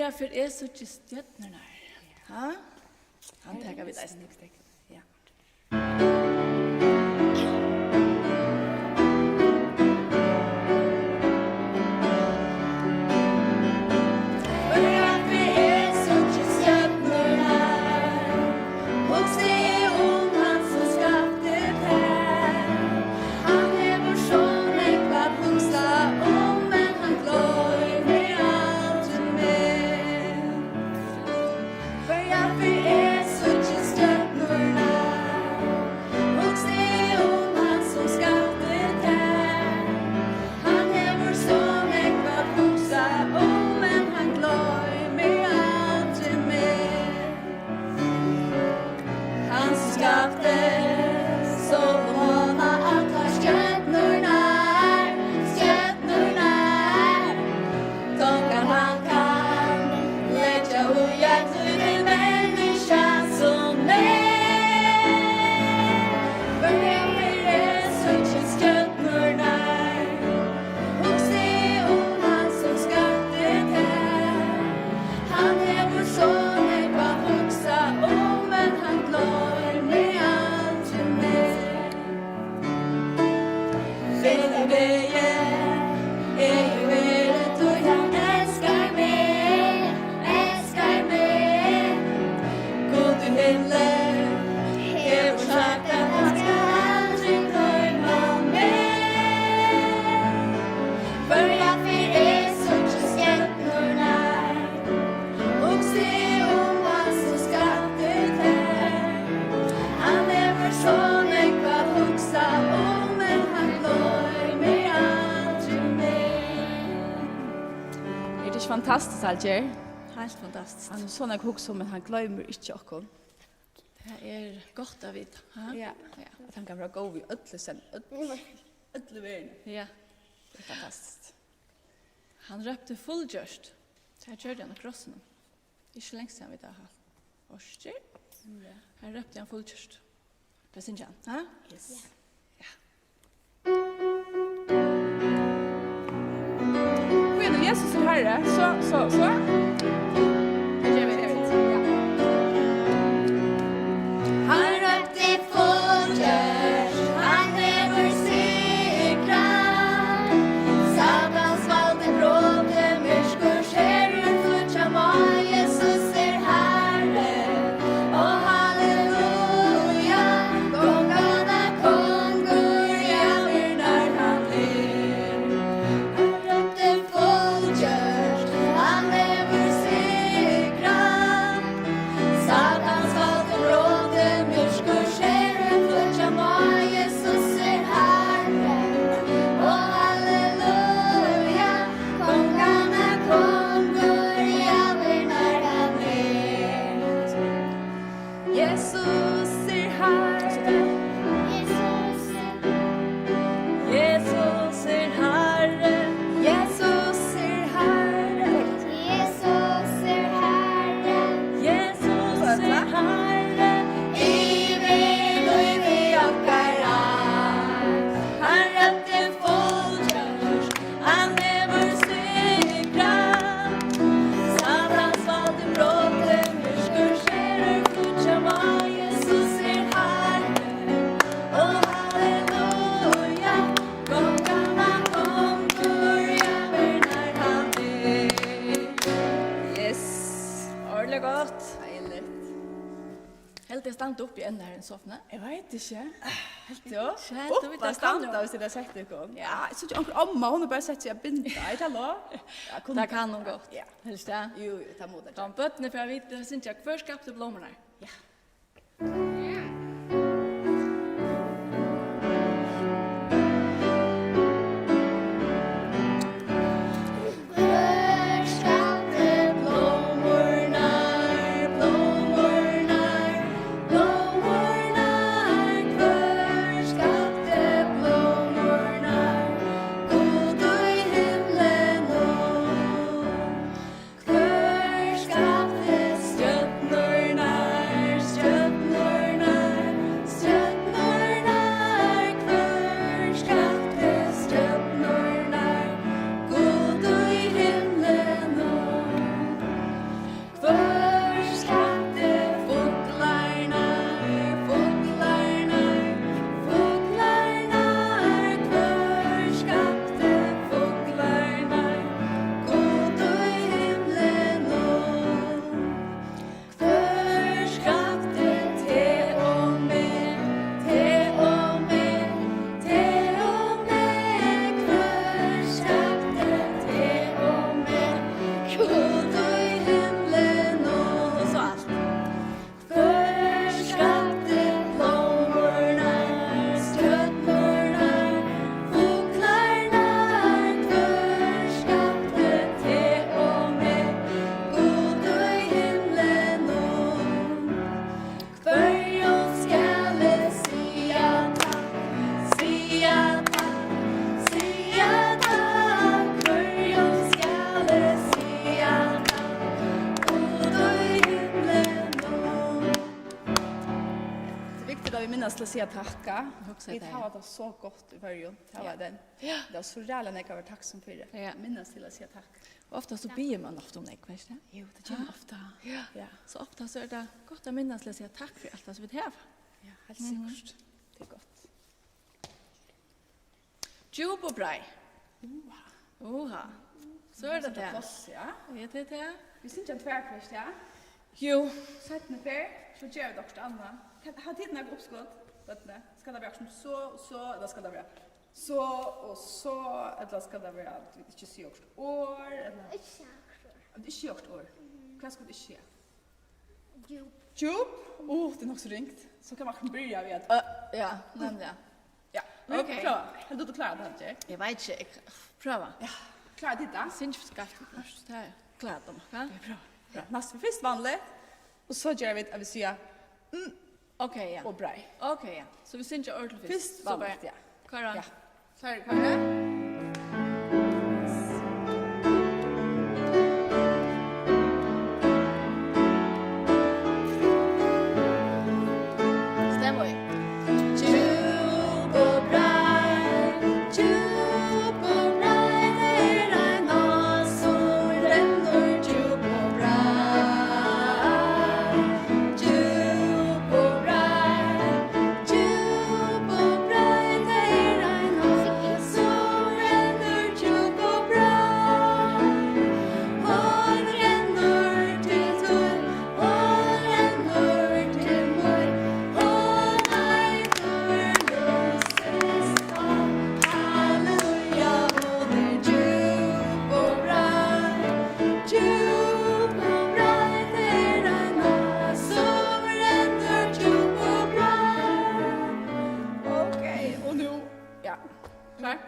Hvør eg síggi stjørnurnar. Ha? Hann taka vit eisini. Ja. Hvørja ferð eg síggi stjørnurnar, hugsi eg um hann, sum skapti tær. Hann hevur so nógv at hugsa um, men hann gloymir aldri meg. Hvørja ferð eg síggi stjørnurnar, hugsi eg um hann, sum skapti tær. Hann hevur so nógv at hugsa um, men hann gloymir aldri meg. Hann, sum skapti sólina, allar stjørnurnar, stjørnurnar. Ongan hann kann leggja í eitt lítið menniskja sum meg. Hvørja ferð eg síggi stjørnurnar, hugsi eg um hann, sum skapti tær. Hann hevur so nógv at hugsa um, men hann gloymir aldri meg. Fylg vegin, eg eri verið, tí hann elskar meg, elskar meg. Gud í himli hevur sagt, at hann skal aldri gloyma meg. Hvørja ferð eg síggi stjørnurnar, hugsi um hann, sum skapti tær. Hann hevur so nógv at hugsa um, men hann gloymir aldri meg. Er tað ikki fantastiskt, Altgerður? Heilt fantastiskt. Hann hevur so nógv at hugsa um, men hann gloymir ikki okkum. Tað er gott at vita, ha? Ja. Ja. At hann kann vera góður við øll í senn, øll, øll í verðini. Ja. Tað er fantastiskt. Hann rópti: "Fullgjørt." Tað gjørdi hann á krossinum. Ikki langt síðan vit hava havt orkir. Ja. Hann rópti hann: "Fullgjørt." Hvat syngja hann, ha? Yes. Ja. Hví er nú Jesus er Harri? So, so, so. Tað gera vit, tað gera vit. Ja. Hann rópti: "Fullgjørt", hann hevur sigrað. Satans vald er brotið, myrkur skerur, fíggja má, Jesus er Harri. Ó, halleluja, konganna kongur, ævinnar hann er. Hann rópti: "Fullgjørt", hann hevur sigrað. Satans vald er brotið, myrkur skerur, fíggja má, Jesus er Harri. Ó, halleluja, konganna kongur, ævinnar hann er. Jesus er Harri. Jesus er, Jesus er Harri. Jesus er Harri. Jesus er Harri. Jesus er Harri. Yvir lívi okkara. Hann rópti: "Fullgjørt". Hann hevur sigrað. Satans vald er brotið, myrkur skerur, fíggja má, Jesus er Harri. Ó, halleluja, konganna kongur, ævinnar hann er. Yes. Ordiliga gott. Deiligt. Helt eg standa uppi enn her í sofuni? Eg veit ikki. Helt tú? Ikki helt, tú veit Upp at standa, hvis eg sett tykkum. Ja, eg síggi onkur omma, hon er bara sett seg at binda. Er tað lov? Ja, kunnu tað kann hon gott. Ja. Helst tað? Jú, jú, tað má tað. Tá børnini fara at vita, syngja: "Hvør skapti blómurnar?" Ja. Hvør skapti blómurnar, blómurnar, blómurnar? Hvør skapti blómurnar? Gud í himlinum. Hvør skapti stjørnurnar, stjørnurnar? Ja, takk. Hugsa Vit tað, hava ja. Tað so gott í Føroyum. Tað Ja. Var tað. Ja. Tað er so ræðuliga nógv at vera takksom fyri. Ja. Minnast til at siga takk. Og ofta so biður man ofta um nógv, veitst tú? Jú, tað kemur Ha? Ofta. Ja. Ja. So ofta so er tað gott at minnast til at siga takk fyri alt tað sum vit hava. Ja, heilt Mhm. Sikkurt. Tað er gott. Djúp og breið. Uha. Uha. So er tað Seta tað. Pláss, ja. Ja, tað er tað. Vit syngja tvær ferð, ja. Jú. Seinni ferð, so gera vit okkurt annað. Kann, hava tit nakað uppskot, børnini? Skal tað vera sum so og so, ella skal tað vera so og so, ella skal tað vera, at vit ikki siga okkurt orð, ella Ikki siga okkurt orð. At vit ikki siga okkurt orð? Mhm. Hvat skulu vit ikki siga? Djúp. Djúp? Uh, tað er nokk so ringt. So kann man akkurát byrja við at Ø, ja, nemliga. Ja, men Ok. Prøva. Heldur tú, tú klárar tað, Jay? Eg veit ikki, eg prøva. Ja, klárar tit tað? Syns skeivt, tað er klart um, ha? Ja, prøva. Ja, næst fyrst vanligt, og so gera vit at vit siga mm Ok, ja. Og breið. Ok, ja. So vit syngja ordentligt fyrst. Fyrst So bara vanligt, ja. Koyra. Ja. Sorry, koyra. Stemmer. Djúp og breið, djúp og breið er ein á, sum rennur djúp og breið. Djúp og breið, djúp og breið er ein á, sum rennur djúp og breið. Hon rennur til tín, hon rennur til mín, hon eitur lívsins vatn. Halleluja, hon er djúp og breið, djúp og breið er ein á, sum rennur djúp og breið. Ok, og nú, ja, klár?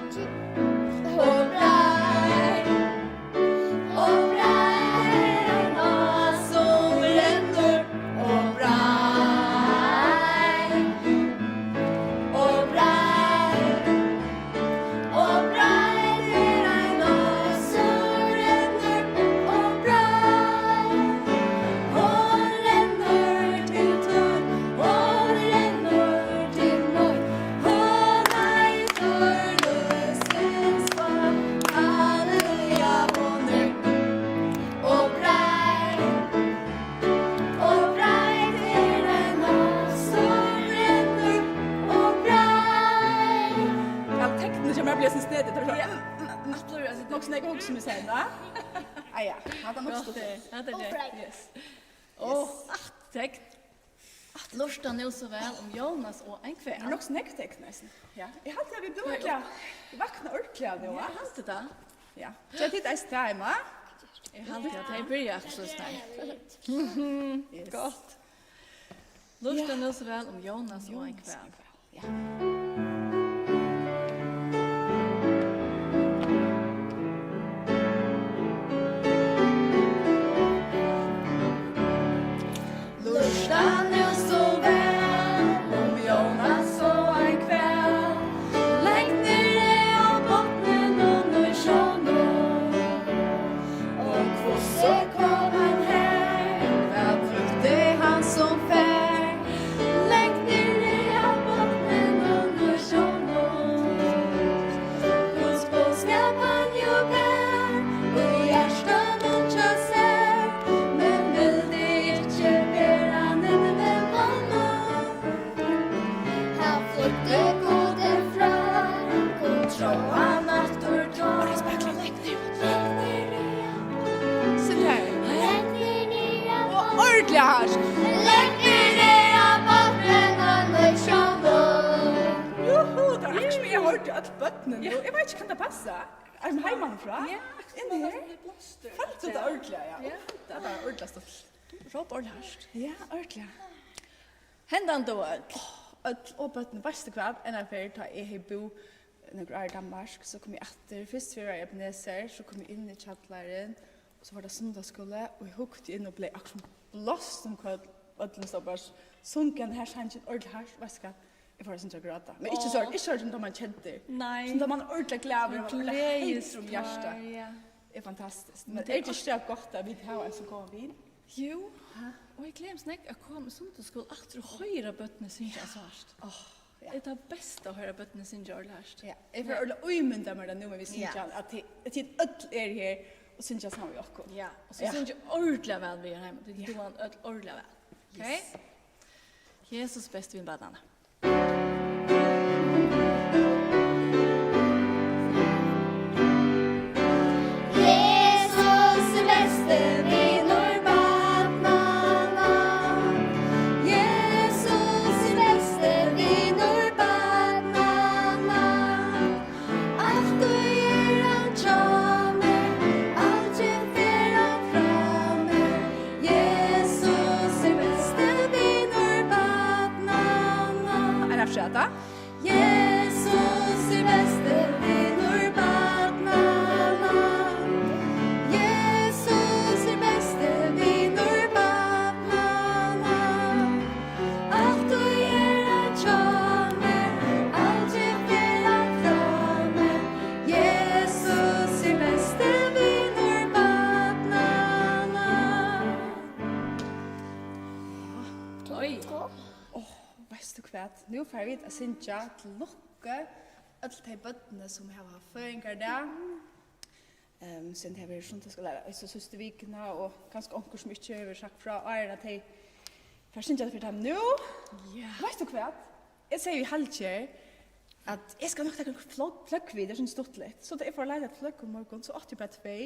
Og breið, og breið er ein á, sum rennur, og breið, og breið, og breið er ein á, sum rennur og breið. Hon rennur til tín, hon rennur til mín, hon eitur lívsins vatn. Halleluja, hon er og breið, og breið er ein á, sum rennur og breið. Ja, teknini hjá mær blívur so snedig, tað er so Ja, mm, mm, mm, absolutt, altso, Nokk so nógv at hugsa um í senn, va? Ah, ja, hatta er nokk Gott, stuttligt. eh, hatta er Og gott. Breið. Yes. Ó, Yes. Aftutekn. Lurta nú so væl um Jónas og ein hval. Tað er nokk so nógv tekn, eisini. Ja, eg haldi, at vit blíva Nei, ordiliga, vit vakna ordiliga nú, Ja, va? Eg haldi tað. Ja. Gera tit eisini tað heima? Eg haldi, at tey byrja akkurát so snart. Yes. Gott. Lurta Ja. nú so væl um Jónas og ein Jónas og hval. ein hval. Ja. Lurta nú so væl um Jónas og ein hval. Legnir er á botninum í sjónum. Og hvussu kom hann har? Hvat brúkti hann sum far? Langt niðri á botninum í sjónum. Hvussu boðskap hann jú bar í hjartanum hjá sær, men vildi ikki bera hann inn við monnum. Hann flýddi Gudi frá, og tróð hann aftur tá. Langt niðri. Sit her. Langt niðri á Og ordiliga hart. Langt niðri á botninum í sjónum. Juhu, tað var akkurát sum eg hoyrdi øll børnini. Ja. Eg veit ikki, kann tað passa? Er tað heimanífrá? Ja, akkurát Inni sum her? Tað er blástur. Føldi tú tað ordiliga, ja? Ja. Tað var ordiliga stuttligt. Róp ordiliga hart. Ja, ordiliga. Hendan døgurða, øll, øll og børnini, veitst tú hvat? Einaferð, tá eg hevði búð nøkur ár í Danmark, so kom eg aftur. Fyrst fyri at vera í Ebenezer, so kom eg inn í kjallaran, og so var tað sunnudagsskúli, og eg hugdi inn og bleiv akkurát sum blást um koll. Børnini stóðu bara, sungu henda her sangin ordiliga hart, veitst tú hvat? Eg fór eitt sindur at gráta. Men ikki so, Áh. Ikki so sum tá man er keddur. Nei. Sum tá man er ordiliga glaður, man er ordiliga heitur um hjartað. Gleðistár, ja. er fantastiskt. Men Men tað er er ikki tað gott, at vit hava ein so góðan vin? Jú, ha? Og eg gleði meg snakka at koma í sunnudagsskúla aftur og hoyra børnini syngja so hart. Áh, ja. Er tað best at hoyra børnini syngja ordiliga hart? Ja, eg fari Ja. ordiliga at ímynda mær tað nú, men vit syngja Ja. at tit, at tit øll eru her og syngja saman við okkum. Ja, og so Ja. syngja ordiliga væl við her heima. Tit Ja. duga øll ordiliga væl. Ok? Yes. Jesus besti vin barnanna. Jesus er besti vinur barnanna. Jesus er besti vinur barnanna. Altíð er hann hjá mær, aldri fer hann frá mær. Jesus er besti vinur barnanna. Ein afturat. Jesus er besti vinur barnanna. Jesus er besti vinur barnanna. Altíð er hann hjá mær, aldri fer hann frá mær. Jesus er besti vinur barnanna. Oj. Áh, veitst tú hvat? Nú fara vit at syngja til lukku øll tey børnini, sum hava føðingardag. Ehm, sum tey hava verið í sunnudagsskúla, eisini síðstu vikuna, og kanska onkur, sum ikki hevur sagt frá, áðrenn at tey fara at syngja fyri teimum nú. Ja. Veitst tú hvat? Eg segði í Halger, at eg skal nokk taka nøkur fløgg, pløgg við, tað er so stuttligt. So tá eg fór at leita eftir pløgg í morgun, so átti eg bara tvey.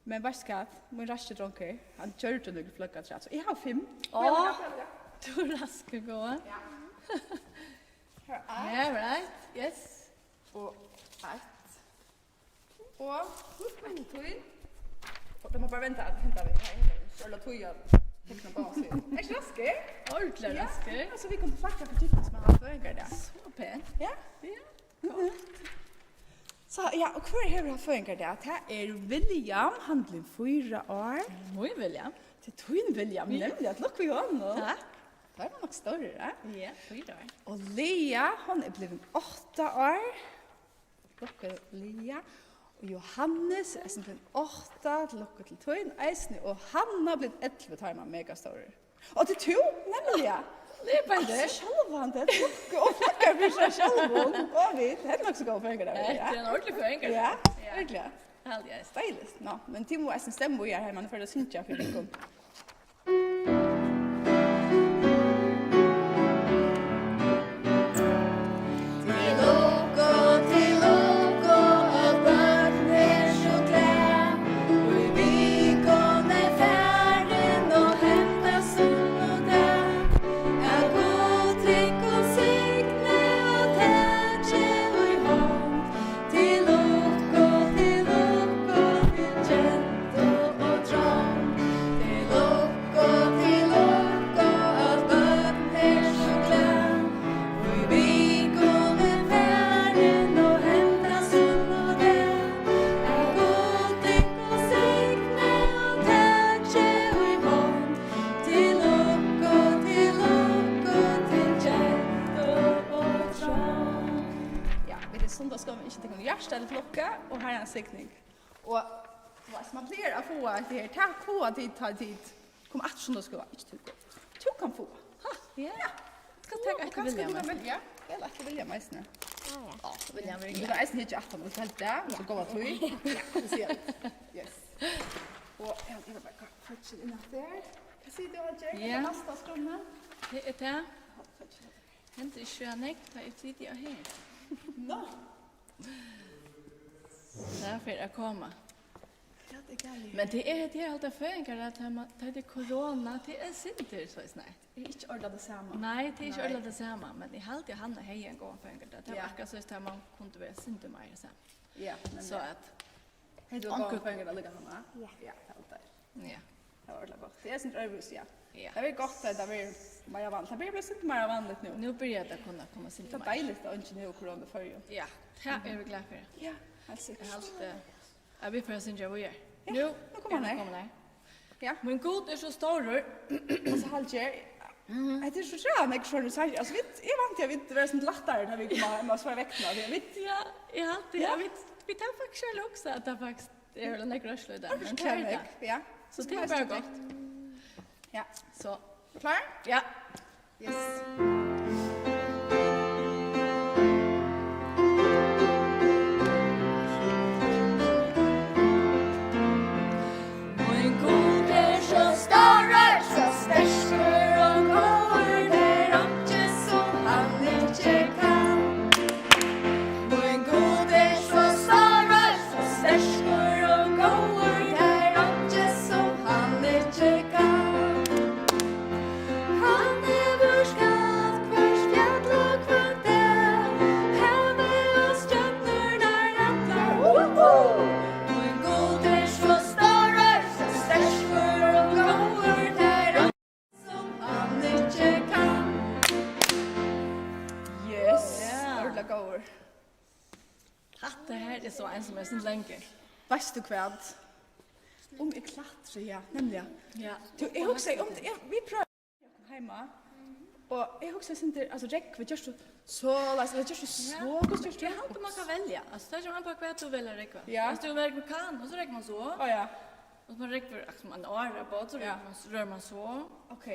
Men veitst hvat? Mín raski drongur, hann gjørdi nøkur pløgg afturat, so eg havi fimm. Áh, tú ert raskur, góða. Ja. Her er eitt. Yeah, right. Yes. Og eitt. Og eitt til tín. Og tað má bara venda at henda við. Her er so tí at tekna báðar síður. Ert tú raskur? Ordiliga Ja, raskur. Ja, so vit kunnu flagga fyri tykkum sum hava føðingardag. So pent. Ja. Ja. Mhm. So, ja, og hvør hevur havt føðingardag? Tað er William, hann blívur fýra ár. Mín William. Tað er tín William, Ja. nemliga, til lukku við honum. Takk. Tá er man nokk størri, ja? Ja, fýra ár. Og Lea, hon er blivin átta ár. Til lukku, Lea. Og Johannes er eisini blivin átta, til lukku til tín eisini. Og Hanna er blivin ellivu, tá er man mega stórur. Og tað er tú, nemliga. Tað er bara Altso, tað. Sjálvandi, til lukku og flagga fyri sær sjálvum. Og vit, tað er nokk so góð føðingardagur, ja. Hetta er ein ordiligur føðingardagur. Ja, Ja. veruliga. Haldi eg. Deiligt. Nå, men tit mugu eisini stemma í her, man fer at syngja fyri tykkum. Til lukku, til lukku, øll børn er so glað. Í vikuni farin og henda sunnudag, at Gud tykkum signi og taki í hond. Til lukku, til lukku, til gentu og drong. Til lukku, til lukku, øll børn er so glað. Í vikuni farin og henda sunnudag, at Gud tykkum signi og taki í hond. Til lukku, til lukku, til gentu og drong. Ja, vit eru sunnudagsskúlin, ynskja tykkum hjartaliga til lukku og Harrans signing. Og, tú veitst, man plagar at fáa hetta her, tað fáa tit, tá tit koma aftur sunnudagsskúla, ikki tú, tú kanst fáa. Ha, ja. Ja. Skal taka Og eitt kanska William. Tú kann velja, vel eitt William eisini. Ah, ja. Ja, William vil Tú kann eisini hyggja aftan og fortelja tað, Ja. so góða tíð. Ja, so siga vit. Yes. Og ja, eg vil bara flytta inn at der. Hvat sigur tú, Halger? Ja. Hvat er næsta skránna? Tað er tað. Hendir ikki so nógv, tá eg siti her. Nå. Tað fer at koma. Ja, tað er galið. Men tað er, tað er alt av føðingar, at tað man, tað er korona, tað er sindur, so er snart. Tað er ikki ordiliga tað sama. Nei, tað er ikki Nei. ordiliga tað sama, men eg haldi, at Hanna hevði ein góðan føðingardag. Tað var Ja. akkurát soleiðis, at man kundi vera sindur meira saman. Ja, men So ja. at Hevði tú Onkur- góðan føðingardag líka, Hanna? Ja. Ja, tað var deiligt. Ja. Tað var ordiliga gott. Tað er sindur øðrvísi, ja. Ja. Tað er gott, at tað verður meira vanligt. Tað byrjar at blíva sindur meira vanligt nú. Nú byrjar tað at kunna koma sindur Tað er meira. deiligt, at eingin hevur korona í Føroyum. Ja, tað eru vit glað fyri. Ja, heilt sikkurt. Eg haldi, at vit fara at syngja víðari. Ja, Nú nú koma er hann her. komin her. Ja. Mín Gud er so stórur. Og so haldi eg, Mhm. hetta er so ræðuliga nógv sovorðnir sangir. Altso, vit, eg vænti, at vit verða sovorðið lættari, tá vit koma, koma so vekk, tá vit Ja, eg haldi, Ja. at vit, vit hava faktiskt ikki hugsað, at tað faktiskt Tað er vel nógv rørslu í dag, men tað er tað. Ja. So tað er bara gott. Ja. So. Klár? Ja. Yes. Mín Gud er so stórur, so sterkur og góður, tað er einki, sum hann ikki kann. Mín Gud er so stórur, so sterkur og góður, tað er einki, sum hann ikki kann. Hann hevur skapt hvørt fjall og hvønn dal, havið og stjørnurnar allar. Mín Gud er so stórur, so sterkur og góður, tað er sum hann ikki kann. Yes, ja. Ordiliga góður. Hatta her er so ein sum er eitt sindur langur. Veitst tú hvat? Um eg klatri, ja, nemliga. Ja. Tú, eg hugsaði um, eg, vit prøva heima, og eg hugsaði eitt sindur, altso, rógvið, gjørdi tú soleiðis, ella gjørdi tú so, ja, hvussu gjørdi tú? Eg haldi, man kann velja. Altso, tað kemur an uppá, hvat tú velur at rógva. Ja. Altso, tú velur at rógva kann, og so rógvar man so. Á, ja. Og man rógvar, akkurát sum ein ára bát, so ja, rógvar man, rógvar man so. Ok.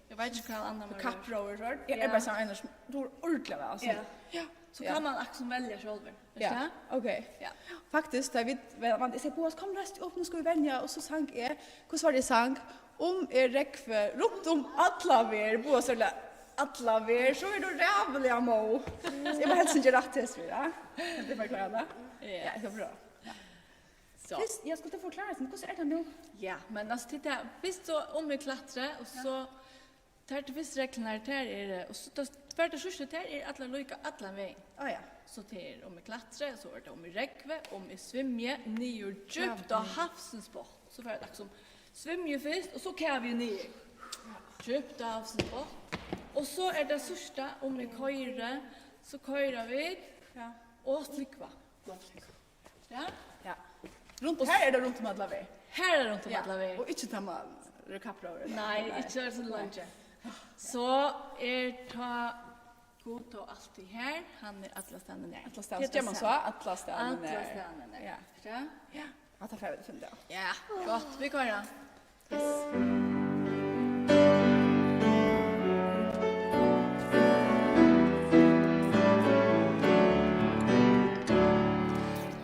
Eg veit ikki, hvat annað man ger. Kappróður, so. Eg, ja, eg bara sá Einars, tú ert ordiliga væl, altso. Ja. Ja. So kann man akkurát sum velja sjálvur, veitst tú? Ja, ok. Ja. Faktiskt, tá vit, eg segði, Boas, kom, reis upp, nú skulu vit venja, og so sang eg, hvussu var tað eg sang? Um eg rógvi runt um alla verð, Boas, ella alla verð, so verður tú ræðuliga móð. So eg má helst ikki rætta hesa ferð, ja? Kann tú forklára tað? Ja. Ja, eg skal prøva. Ja. So. Fyrst, ja, skalt tú forklára, hvussu er tað nú? Ja, men altso, til tað, fyrst so um eg klatri, og so, tær tvær fyrstu reglurnar, tær eru, og so, tær, tvær tær síðstu, tær eru allar líka allan vegin. Á, ja. So tað er, um eg klatri, so er tað um eg rógvi, um eg svimji niður djúpt á, ja, havsins botn. So fer tað akkurát sum svimji fyrst, og so kavi eg niður. Djúpt á havsins botn. Og so er tað síðsta, um eg koyri, so koyra vit, ja, og flúgva. Og flúgva. Ja? Ja. Runt, og her er tað runt um alla verð. Her er runt um, ja, alla verð. Og ikki tá man er kappróður, ella? Nei, nei, ikki so langt. So er tá Gud tó altíð her, hann er allastaðni nær. Allastaðni, so ger man so, allastaðni nær. Allastaðni nær. Ja. Ja. Ja. Hatta fara vit at finna út av. Ja, gott, vit koyra.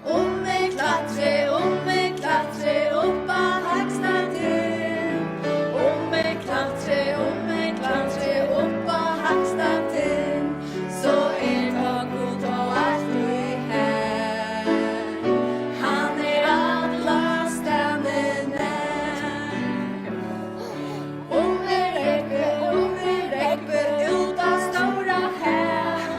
Um eg klatri, um eg klatri upp á hægsta tún, um eg klatri, um eg klatri upp á hægsta tún, so er tá Gud tó altíð har. Hann er allastaðni nær. Um eg rógvi, um eg rógvi út á stóra hav,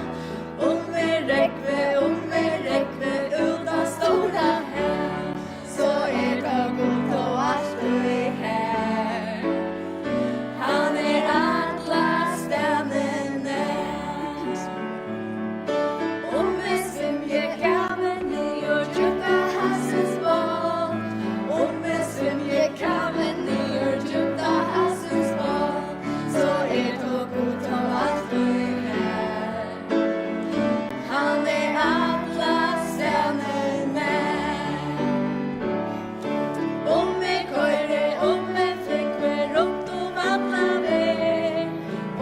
um eg rógvi, um eg rógvi út á stóra hav, so er tá Gud tó altíð har. Hann er allastaðni nær. Um eg svimji kavin niður djúpt á havsins botn, um eg svimji kavin niður djúpt á havsins botn, so er tá Gud tó altíð har. Hann er allastaðni nær. Um eg koyri, um eg flúgvi runt um alla verð,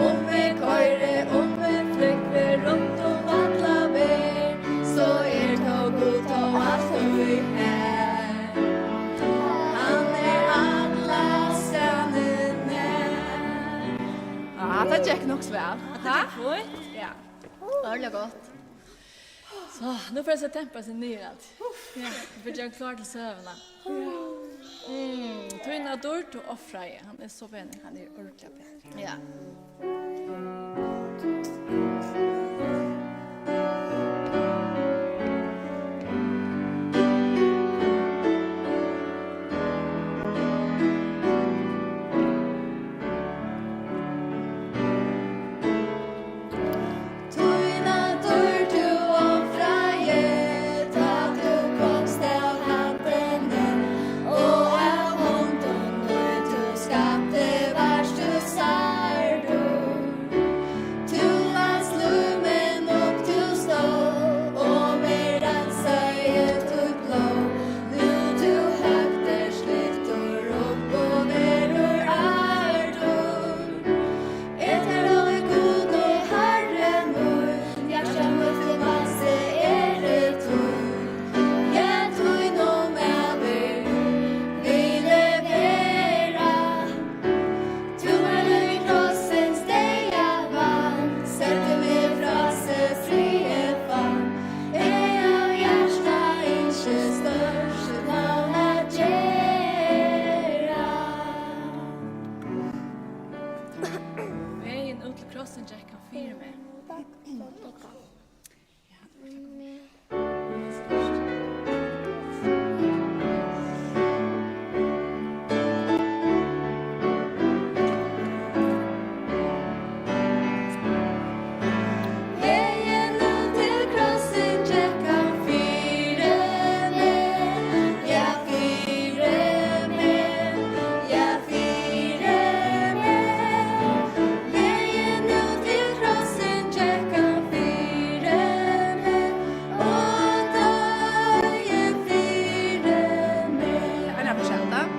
um eg koyri, um eg flúgvi runt um alla verð, so er tó Gud tó altíð har. Hann er allastaðni nær. Ah, tað gekk nokk so væl. Ja, tað gekk fínt. Ja. Ordiliga gott. So, nú fer eg at dempa seg niður alt. Ja, vit gera klár til søguna. Mm, tína dýrd tú ofraði. Hann er so penur. Hann er ordiliga penur. Ja. Tína dýrd tú ofraði, tá tú komst av handlinum, og av hondum, ið tú skapti, vart tú særdur. Krossen gekk hann fyri meg. Vegin út til krossin gekk hann fyri meg, ja, fyri meg, ja, fyri meg. Vegin út til krossin gekk hann fyri meg og doyði fyri meg. Eina ferð afturat.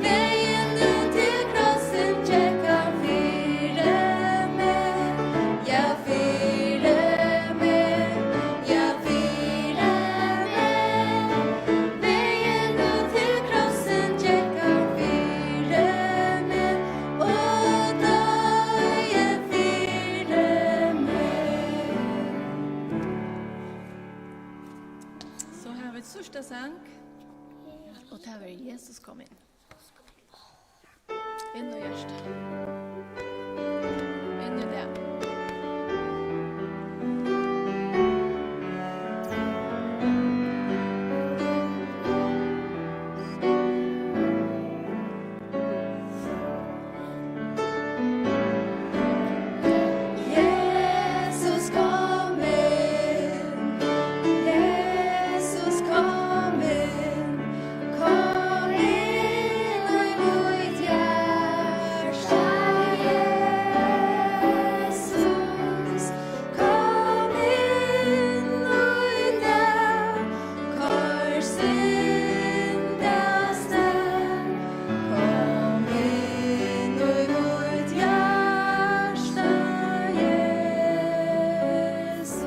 Vegin út til krossin gekk hann fyri meg, ja, fyri meg, ja, fyri meg. Vegin út til krossin gekk hann fyri meg og doyði fyri meg. So hava vit síðsta sang, og tað verður Jesus kom inn. Inn í hjartað. Inn í teg. Jesus kom inn, Jesus kom inn, kom inn í mítt hjarta, Jesus. Kom inn í dag, koyr synd av stað. Kom inn í mítt hjarta, Jesus.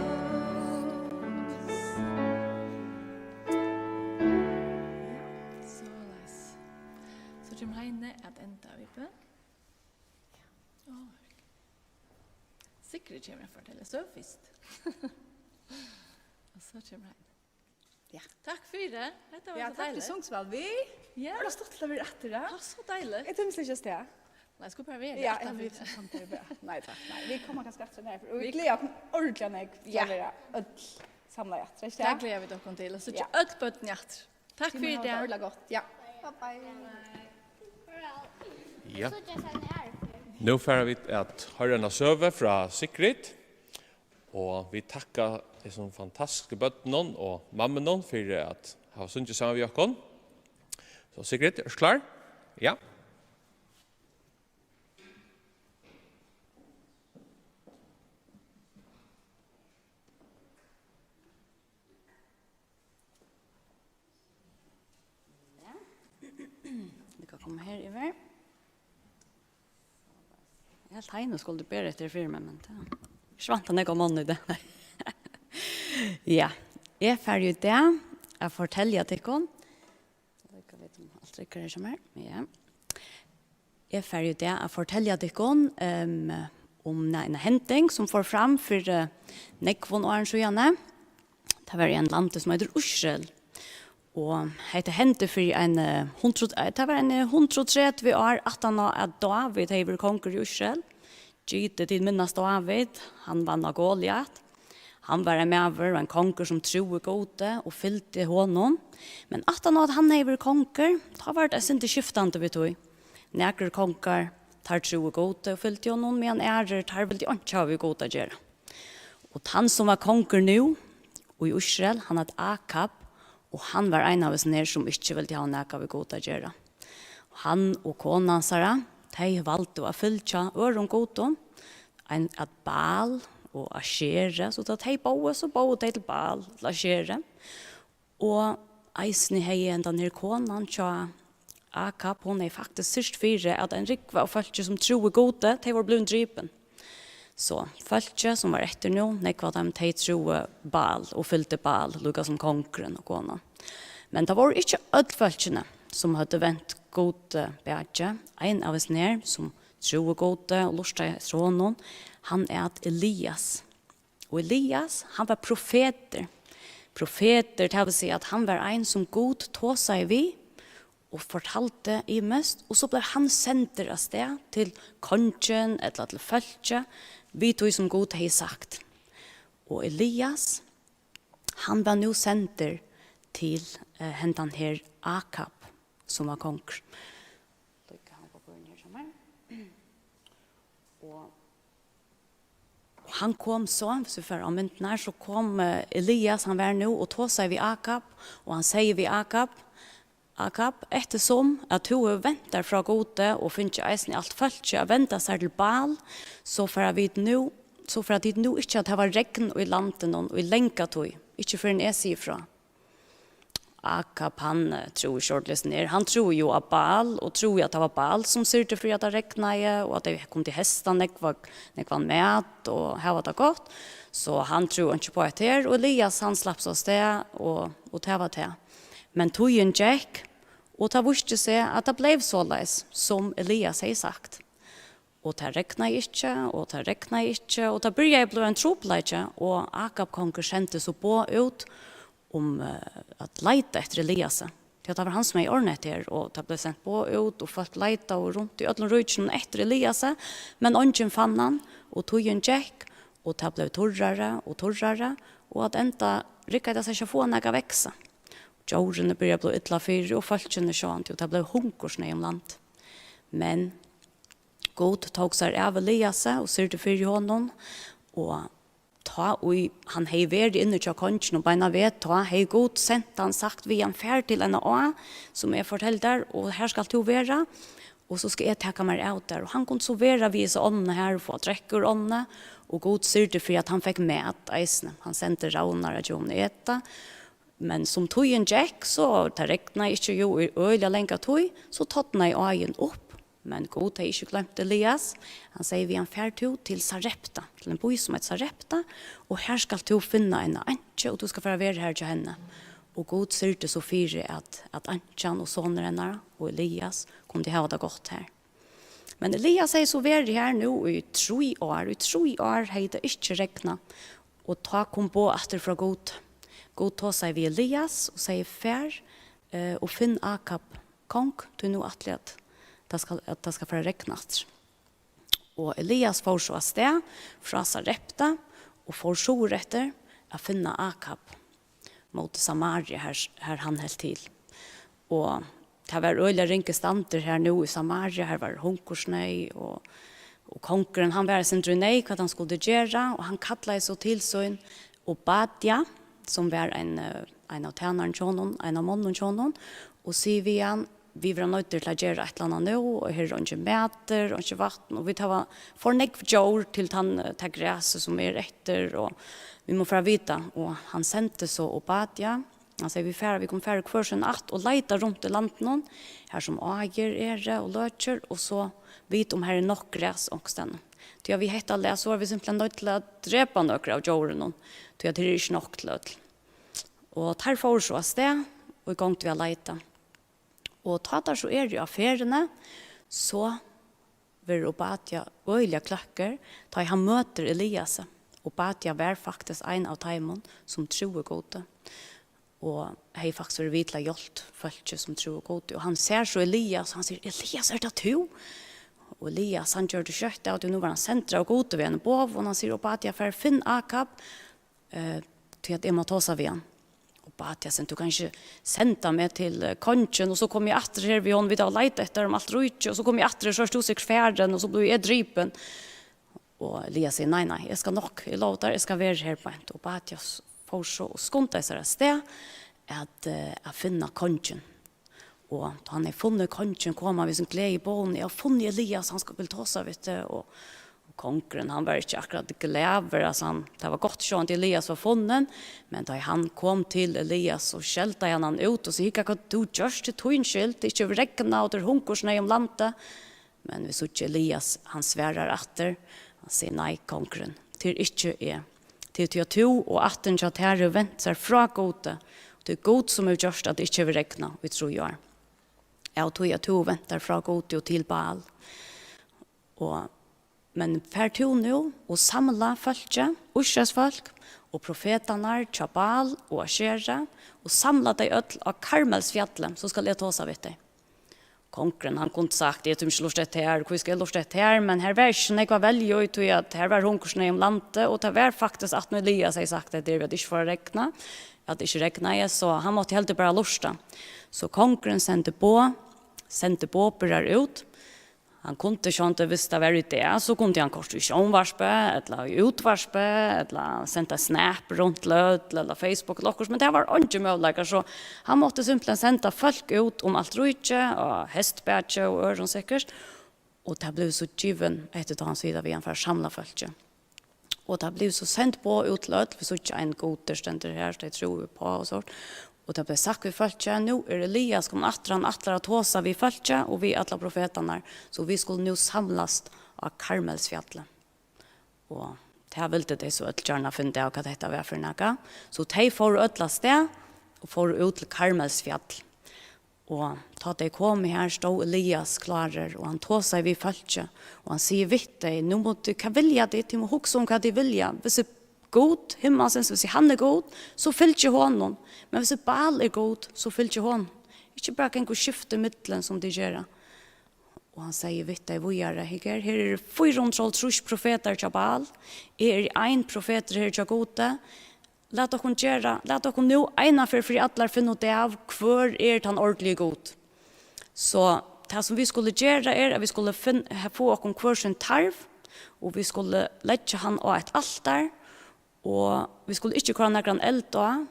Soleiðis. So kemur Heini at enda við bøn. Sigrid kemur at fortelja søgu fyrst. Og so kemur Heini. Ja. Takk fyri. Hetta var Ja, so takk fyri deiligt. Sungs væl við. Ja. Var tað stuttligt at vera aftur, ja? Ja, so deiligt. Eg tími slett ikki at staða. Nei, skal bara vera Ja, aftur. Eg veit, so kann tað vera. Nei, takk. Nei, vit koma kanska aftur nær. Og vit Vit gleða okkum ordiliga nógv til Ja. at vera øll samlað aftur, ikki Tað tað? gleða vit okkum til. Og so Ja. øll børn aftur. Takk Tit fyri mugu hava tað. Ordiliga gott. Ja. Bye bye. Ja. Nú fara vit at hoyra eina søgu frá Sigrid, og vit takka hesum fantastisku børnunum og mammunum fyri at hava sungið saman við okkum. So Sigrid, ert klár? Ja. Ja. Tú kann koma her yvir. Eg helt Heini skuldi bera hetta fyri meg, men tað er ikki vant hann er á mann í dag. Nei. Ja, eg fari í dag at fortelja tykkum. Eg veit ikki um alt riggar her hjá mær. Ja. Eg fari í dag at fortelja tykkum, ehm, um na-, eina hending, sum fór fram fyri, eh, nógvum árum síðani. Tað var í einum landi, sum eitur Ísrael. Og hetta hendi fyri ein, eh, hundrað, eh, tað var ein, eh, hundrað og tretivu ár aftan á, at Dávid hevði verið kongur í Ísrael. Giti, tit minnast Dávid, hann vann á Goliat. Hann var ein maður og ein kongur, sum trúði Gudi og fylgdi honum. Men aftan á, at hann hevði verið kongur, tá var tað eitt sindur skiftandi við tí. Nakrir kongar, teir trúðu Gudi og fylgdu honum, meðan aðrir, teir vildu einki hava við Gud at gera. Og tann, sum var kongur nú í Ísrael, hann æt Akab, og hann var ein av hesum her, sum ikki vildi hava nakað við Gud at gera. Hann og kona hansara, tey valdu at fylgja øðrum gudum, ein, at Baal og Asherah, so tá tey bóðu, so bóðu tey til Baal, til Asherah. Og eisini hevði hendan her konan hjá Akab, hon hevði faktiskt syrgt fyri, at ein rúgva av fólki, sum trúði Gudi, tey vóru blivin dripin. So, fólkið, sum var eftir nú, nógv av teimum, tey trúðu Baal og fylgdu Baal, líka sum kongurin og konan. Men tað vóru ikki øll fólkini, sum høvdu vent Gudi bakið. Ein av hesum her, sum trúði Gudi og lurtaði eftir honum, hann æt Elias. Og Elias, hann var profetur. Profetur, tað vil siga, at hann var ein, sum Gud tosaði við, og fortaldi ymiskt, og so bleiv hann sendur avstað til kongin ella til fólkið, við tí sum Gud hevði sagt. Og Elias, hann var nú sendur til, eh, hendan her Akab, sum var kongur. Líka hann á borðinum her hjá mær. Og, og hann kom so, hvis vi fara á myndirnar, so kom, eh, Elias, hann var nú og tosaði við Akab, og hann segði við Akab: Akab, eftirsum at tú hevur vent tær frá Gudi og fingið eisini alt fólkið at venda sær til Baal, so fara vit nú, so fara tit nú ikki at hava regn í landinum í langa tíð, ikki fyrr enn eg sigi frá. Akab, hann, eh, trúði sjálvt lýsni er. Hann trúði jú á Baal og trúði, at tað var Baal, sum syrgdi fyri, at tað regnaði, og at tey kundu heysta nógva, nógvan mat og hava tað gott. So hann trúði ikki á hetta her. Og Elias, hann slapp so avstað, og, og tað var tað. Men tíðin gekk, og tað vísti seg, at tað bleiv soleiðis, sum Elias hevði sagt. Og tað regnaði ikki, og tað regnaði ikki, og tað byrjaði at blíva ein trupulleiki, og Akab kongur sendi so boð út um, eh, at leita eftir Eliasi. Tí at tað var hann, sum hevði orðnað hetta her, og tað bleiv sent boð út, og fólk leitaðu runt í øllum ríkinum eftir Eliasi, men eingin fann hann, og tíðin gekk, og tað bleiv turrari og turrari, og at enda riggaði tað seg ikki at fáa nakað at vaksa. Djórini byrjaðu at blíva illa fyri, og fólkini sjálvandi, og tað bleiv hungursneyð um landið. Men Gud tók sær av Eliasi og syrgdi fyri honum, og tá ið hann hevði verið inni hjá konginum beinan veg, tá hevði Gud sent hann, sagt við hann: Far til eina á, sum eg forteldi tær, og har skalt tú vera, og so skal eg taka mær av tær. Og hann kundi so vera við hesa ánna har og fáa at drekka úr ánni, og Gud syrgdi fyri, at hann fekk mat eisini. Hann sendi ravnar at geva honum at eta, men sum tíðin gekk, so tað regnaði ikki jú í øgiliga langa tíð, so tornaði áin upp. Men Gud hevði ikki gloymt Elias. Hann segði við hann: Far tú til Sarepta, til ein bý, sum eitur Sarepta, og har skalt tú finna eina einkju, og tú skalt fara at vera har hjá henni. Og Gud syrgdi so fyri, at, at einkjan og sonur hennara og Elias kundu hava tað gott har. Men Elias hevði so verið har nú í trý ár. Í trý ár hevði tað ikki regnað, og tá kom boð aftur frá Gud. Gud tosaði við Elias og segði: Far, eh, og finn Akab kong, tí nú ætli eg, at tað skal, at tað skal fara at regna aftur. Og Elias fór so avstað frá Sarepta og fór suðureftir at finna Akab móti Samaria, har, har hann helt til. Og tað var øgiliga ringur standur har nú í Samaria, har var hungursneyð, og, og kongurin, hann var eitt sindur í neyð, hvat hann skuldi gera, og hann kallaði so til sín Obadia, sum var ein, eh, ein av tænarum hjá honum, ein av monnum hjá honum, og sigur við hann: Vit verða noyddir til at gera eitt ella annað nú, og her er eingin matur, eingin vatn, og vit hava for nógv djór til tann, eh, tað grasið, sum er eftir, og vit mugu fara at vita. Og hann sendi so Obadia, hann segði: Vit fara, vit kunnu fara í hvør sín ætt og leita runt í landinum, har sum áir eru og løkir, og so vita, um har er nokk gras onkustaðni. Tí at við hetta lag, so eru vit simpulthen noydd til at drepa nøkur av djórunum, tí at her er ikki nokk til øll. Og teir fóru so avstað og í gongd við at leita. Og tá teir so eru á ferðini, so verður Obadia øgiliga kløkkur, tá ið hann møtir Eliasi. Obadia var faktiskt ein av teimum, sum trúði Gudi, og hevði faktiskt verið við til at hjálpt fólki, sum trúði Gudi. Og hann sær so Elias, og hann sigur: Elias, er tað tú? Og Elias, hann gjørdi skjótt av, tí nú var hann sendur av Gudi við einum boð, og hann sigur: Obadia, far, finn Akab, eh, tí at eg má tosa við hann. Obadia sigur: Tú kanst ikki senda meg til, eh, kongin, og so komi eg aftur her við honum, vit hava leitað eftir tær um alt ríkið, og so komi eg aftur her, so ert tú sikkurt farin, og so blívi eg dripin. Og Elias sigur: Nei, nei, eg skal nokk, eg lovi tær, eg skal vera her beint. Og Obadia s-, fór so og skundaði sær avstað at, eh, at finna kongin. Og tá hann hevði funnið kongin, kom hann við sín gleðiboðum: Eg havi funnið Elias, hann skal, vil tosa við teg. Og, og kongurin, hann var ikki akkurát glaður, altso, hann, tað var gott sjálvandi, Elias var funnin, men tá hann kom til Elias, so skeldaði hann hann út og sigur: Hygg, hvat tú gjørst, tað er tín skyld, tað er ikki regnað, og tað er hungursneyð um landið. Men vit síggja Elias, hann svarar aftur, hann sigur: Nei, kongurin, tað er ikki eg. Tað er tí at tú og ættin hjá tær hevur vent sær frá Gudi, og tað er Gud, sum hevur gjørt, at tað ikki hevur regnað í trý ár, av tí at tú hevur vent tær frá Gudi og til Baal. Og, men far tú nú og samla fólkið, Ísraels fólk, og profetarnar hjá Baal og Asjera, og samla tey øll á Karmelsfjalli, so skal eg tosa við tey. Kongurin, hann kundi sagt: "Eg tími ikki lurta eftir her, hví skal eg lurta eftir her?" Men her var ikki so nógv at velja í, tí at her var hungursneyð um landið, og tað var faktiskt, at Elias hevði sagt, at tað er, at ikki fór at regna, at ikki regnaði, so hann mátti heldur bara lurta. So kongurin sendi boð, sendi boðberar út. Hann kundi sjálvandi, viss tað var í dag, so kundi hann koyrt í sjónvarpi, ella í útvarpi, ella senda snap runt til øll, ella Facebook, ella okkurt, men tað var eingin møguleikar, so hann mátti simpelthen senda fólk út um alt ríkið, á hestbaki og øðrum sikkurt, og tað bleiv so givið, eftir tá hann sigur, at hann fær samlað fólkið. Og tað bleiv so sent boð út til øll, vit síggja ein Gud, der stendur her, tey trúðu uppá og sort. Og tað bleiv sagt við fólkið: "Nú er Elias komin aftur, hann ætlar at tosa við fólkið og við allar profetarnar, so vit skulu nú samlast á Karmelsfjalli." Og tað vildu tey so øll gjarna finna av, hvat hetta var fyri nakað. So tey fóru øll av stað og fóru út til Karmelsfjall. Og tá tey komu her, stóð Elias klárur, og hann tosaði við fólkið, og hann sigur við tey: "Nú mugu tit, hvat vilja tit? Tit mugu hugsa um, hvat tit vilja. Hvis Gud himmalsins, hvis hann er Gud, so fylgið honum. Men hvis Baal er Gud, so fylgið honum. Ikki bara ganga og skifta ímillum, sum tit gera." Og hann sigur við tey víðari: "Hygg her, her eru fýra hundrað og hálvtrýss profetar hjá Baal. Eg eri ein profetur her hjá Gudi. Lat okkum gera, lat okkum nú eina ferð fyri allar finna út av, hvør er tann orðligi Gud." So tað, sum vit skulu gera, er, at vit skulu finn-, ha-, fáa okkum hvør sín tarv, og vit skulu leggja hann á eitt altar, og vit skulu ikki koyra nakran eld á,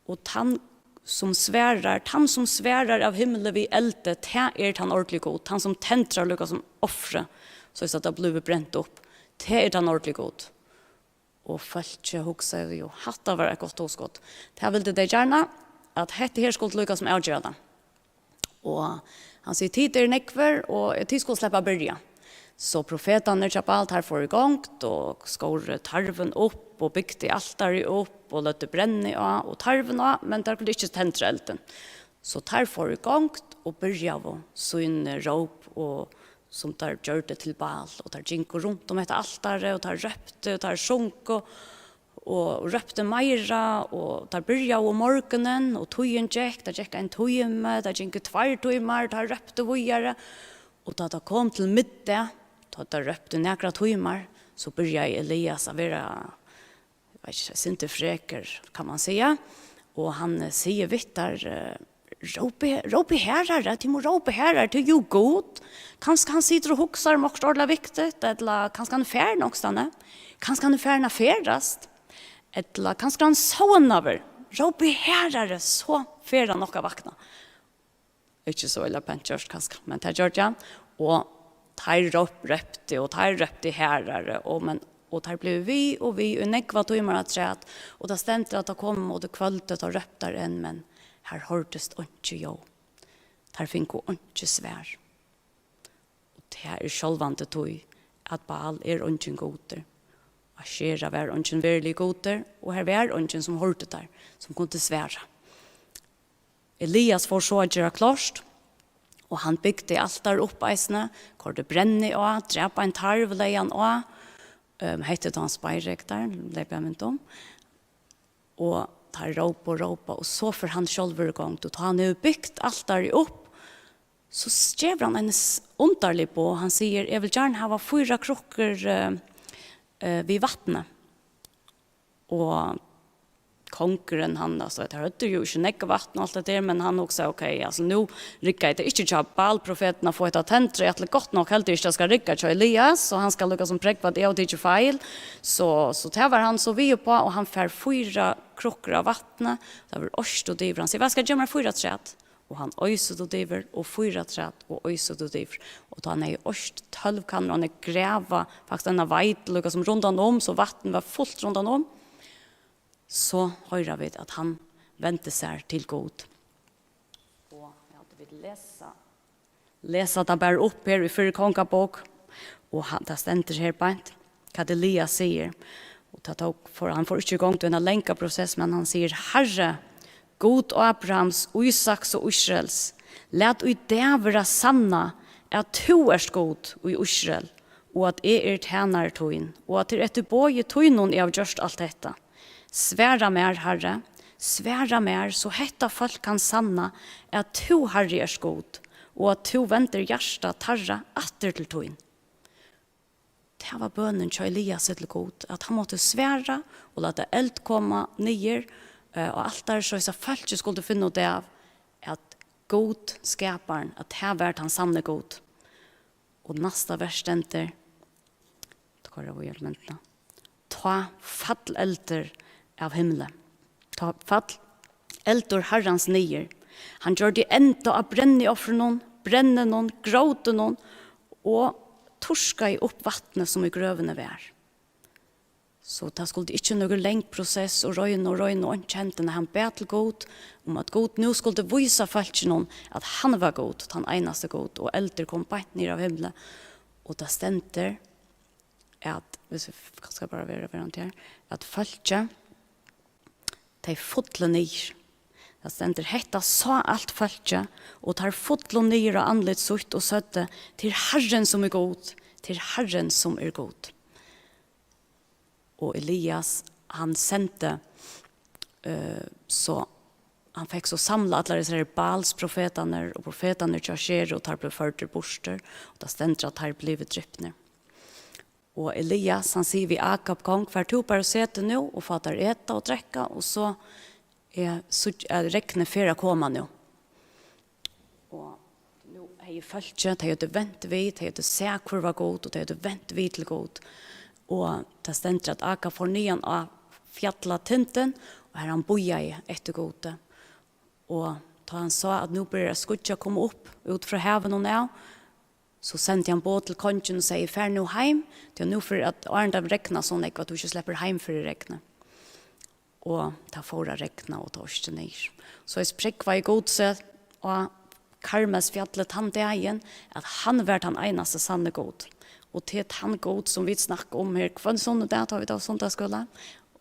og tann, sum svarar, tann, sum svarar av himli við eldi, tað er tann orðligi Gud, tann, sum tendrar líka sum ofrið, so at tað blívur brent upp. Tað er tann orðligi Gud. Og fólkið hugsaði: "Jú, hatta var eitt gott hugskot." Tað vildu tey gjarna, at hetta her skuldi líka sum avgera tað. Og hann sigur: "Tit eru nógvir, og tit skulu sleppa at byrja." So profetarnir hjá Baal, teir fóru í gongd og skóru tarvin upp og bygdu altarið upp og løgdu brenni á og tarvin á, men teir kundu ikki tendra eldin. So teir fóru í gongd og byrjaðu síni róp, og sum teir gjørdu til Baal, og teir gingu runt um hetta altarið, og teir róptu, og teir sungu, og róptu meira, og teir byrjaðu um morgunin, og tíðin gekk, tað gekk ein tími, tað gingu tveir tímar, teir róptu víðari, og tá tað kom til middag, tá teir róptu nakrar tímar, so byrjaði Elias at vera, eg veit ikki, eitt sindur frekur, kann man siga. Og hann, eh, sigur við teir, eh, "Rópið, rópið harðari, tit mugu rópa harðari, tað er jú Gud. Kanska hann situr og hugsar um okkurt ordiliga viktigt, ella kanska hann er farin onkustaðni. Kanska hann er farin at ferðast, ella kanska hann sovnaður. Rópið harðari, so fer hann nokk at vakna." Ikki so illa pent gjørt, kanska, men tað gjørdi hann. Og teir róp-, róptu, og teir róptu harðari, og, men, og teir blivu við og við í nógvar tímar afturat, og tað stendur, at tað kom móti kvøldi, tá róptu teir enn, men har hoyrdist einki ljóð. Teir fingu einki svar. Og tað er sjálvandi tí, at Baal er eingin gudur. Askera var eingin veruligur gudur, og har var eingin, sum hoyrdi teir, sum kundi svara. Elias fór so at gera klárt, og hann bygdi altar upp eisini, koyrdi brenni á, drap ein tarv, legði hann á. Ehm, hetta er tá hann speirektar, leypi eg mynd um. Og teir rópa og rópa, og so fer hann sjálvur í gongd. Og tá hann hevur bygt altarið upp, so s-, gevur hann eina s-, undarlig boð. Hann sigur: "Eg vil gjarna hava fýra krukkur, eh, eh, við vatni." Og kongurin, hann, altso, teir høvdu jú ikki nógv vatn og alt tað har, men hann hugsaði: "Ok, altso, nú riggaði tað ikki hjá Baal-profetinum at fáa hetta at tendra, eg ætli gott nokk heldur ikki, tað skal rigga hjá Elias, og hann skal líka sum prógva, at eg havi tikið feil." So, so tað var hann so við uppá, og hann fær fýra krukkur av vatni, tað var oyst út yvir. Hann sigur: "Veit tú hvat, gev mær fýra afturat." Og hann oysir út yvir, og fýra afturat, og oysir út yvir. Og tá hann hevði oyst tólv kannur, og hann hevði gravað, faktiskt, eina veit, líka sum rundan um, so vatn var fult rundan um, so hoyra vit, at hann vendi sær til Gud. Og eg haldi, vit lesa, lesa tað bara upp her í fyrru kongabók, og hann, tað stendur her beint, hvat Elias sigur. Og tað tók, for, hann fór ikki í gongd við eina langa prosess, men hann sigur: "Harri, Gud Abrahams, Ísaks og Ísraels, lat í dag vera sannað, at tú ert Gud í Ísrael, og at eg eri tænari tín, og at tað er eftir boði tínum, eg havi gjørt alt hetta. Svara mær, Harri, svara mær, so hetta fólk kann sanna, at tú, Harri, ert Gud, og at tú vendir hjarta teirra aftur til tín. Tað var bønin hjá Eliasi til Gud, at hann mátti svara og lata eld koma niður, eh, á altarið, soleiðis at fólkið skuldi finna út av, at Gud, skaparin, at tað var tann sanni Gud. Og næsta vers stendur, tá koyri eg í elementina, tá fall eldur av himli. Tá fall eldur Harrans niður. Hann gjørdi enda á brenniofrunum, brenninum, grótunum og turkaði upp vatnið, sum í grøvini var. So tað skuldi ikki nøkur long prosess og royna og royna, og einki hendi, men hann bað til Gud um, at Gud nú skuldi vísa fólkinum, at hann var Gud, tann einasti Gud, og eldur kom beint niður av himli. Og tað stendur, at, hvis vi f-, skal bara vera, vera her, at fólkið, tey fullu niður. Tað stendur, hetta sá alt fólkið, og teir fullu niður á andlit sítt og søgdu, tað er Harrin, sum er Gud, tað er Harrin, sum er Gud. Og Elias, hann sendi, eh, so hann fekk so samla allar hesar her Baals profetarnar og profetarnar hjá Asheru, og teir blivu førdir burtur, og tað stendur, at teir blivu dripnir. Og Elias, hann sigur við Akab kong, far tú bara og set teg nú og fá tær eta og drekka, og so er, síggj-, er regnið fer at koma nú. Og nú hevði fólkið, tey høvdu vent við, tey høvdu sæð, hvør var Gud, og tey høvdu vent við til Gud. Og tað stendur, at Akab fór niðan á fjallatindin, og har hann bíðaði eftir Gudi. Og tá hann sá, at nú byrjar at skýggja at koma upp út frá havinum av, so sendi hann boð til kongin og segði, far nú heim, tí at nú fer at, áðrenn tað regnar so nógv, at tú ikki sleppur heim fyri regnið. Og tað fór at regna, og tað orkti niður. So eg prógvaði Gud seg á Karmelsfjalli tann dagin, at hann var tann einasti sanni Gud. Og tað er tann Gud, sum vit snakka um her hvønn sunnudag, tá vit hava sunnudagsskúla.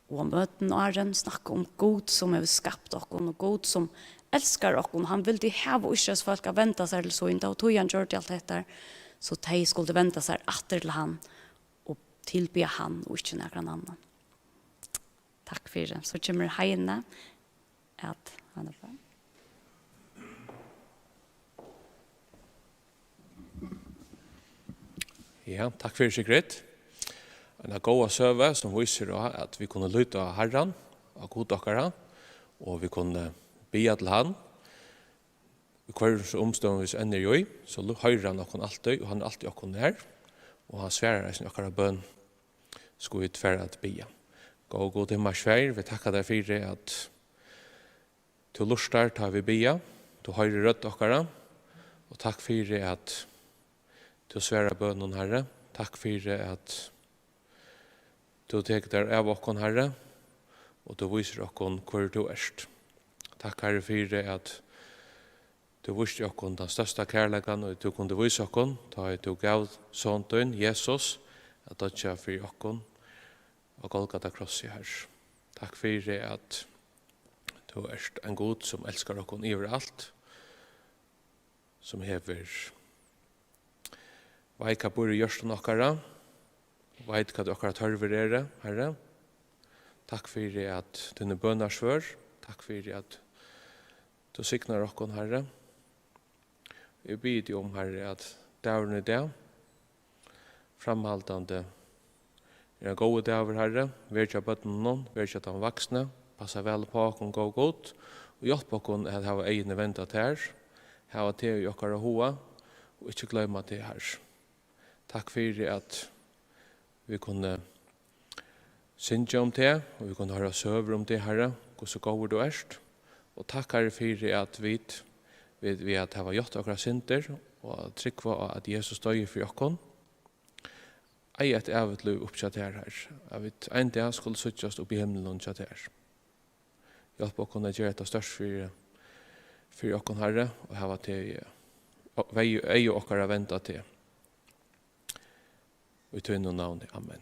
Og á møtum áðrenn snakka um Gud, sum hevur skapt okkum, og Gud, sum elskar okkum. Hann vildi hava Ísraelsfólk at venda sær til sín, tað var tí hann gjørdi alt hetta, so tey skuldu venda sær aftur til hann og tilbiðja hann og ikki nakran annan. Takk fyri. So kemur Heini at, hann er bara. Ja, takk fyri, Sigrid. Eina góða søgu, sum vísir á, at vit kunnu líta á Harran, á Gud okkara, og vit kunnu biðja til hann. Í hvørjum so umstøðum vit enn eru í, so lu-, hoyrir hann okkum altíð, og hann er altíð okkum nær, og hann svarar eisini okkara bøn, skulu vit fara at biðja. Góði Gud, himmalsfaðir, vit takka tær fyri, at tú lurtar, tá vit biðja, tú hoyrir rødd okkara, og takk fyri, at tú svarar bønum, Harri. Takk fyri, at tú tekur tær av okkum, Harri, og tú vísir okkum, hvør tú ert. Takk, Harri, fyri, at tú vísti okkum tann størsta kærleikan, og tú kundi vísa okkum, tá ið tú gav son tín, Jesus, at doyggja fyri okkum á Golgata krossi, Harri. Takk fyri, at tú ert ein Gud, sum elskar okkum yvir alt, sum hevur, veit, hvat býr í hjørtum okkara, veit, hvat okkara tørvir eru, Harri. Takk fyri, at tíni bønarsvør, takk fyri, at tú signar okkum, Harri. Eg biði teg um, Harri, at dagurin í dag, framhaldandi, er ein góður dagur, Harri. Ver hjá børnunum, ver hjá teimum vaksnu, passa væl upp á okkum, góði Gud, og hjálp okkum at hava eyguni vend á tær, hava teg í okkara huga og ikki gloyma teg, Harri. Takk fyri, at vit kunnu syngja um teg, og vit kunnu hoyra søgur um teg, Harri, hvussu góður tú ert. Og takk, Harri, fyri, at vit, vit, við at hava játt okkara syndir og at trúgva á, at Jesus doyði fyri okkum, eiga eitt ævigt lív uppi hjá tær, Harri, at vit ein dag skulu síggjast uppi í himlinum hjá tær. Hjálp okkum at gera hetta stórt fyri, fyri okkum, Harri, og hava teg, og vei-, eygu okkara vend á teg. Í tínum navni. Amen.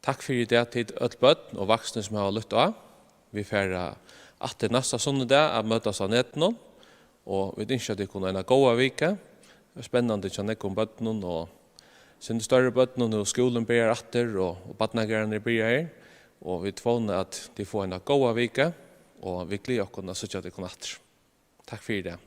Takk fyri í dag, tit øll børn og vaksnir, sum hava lytt á. Vit fara aftur næsta sunnudag at møtast á netinum, og vit ynskja tykkum eina góða viku. Tað er spennandi hjá nógvum børnum, og sindur størri børnum, nú skúlin byrjar aftur, og, og barnagarðarnir eru byrjaðir, og vit vóna, at tit fáa eina góða viku, og vit gleða okkum at síggja tykkum aftur. Takk fyri í dag.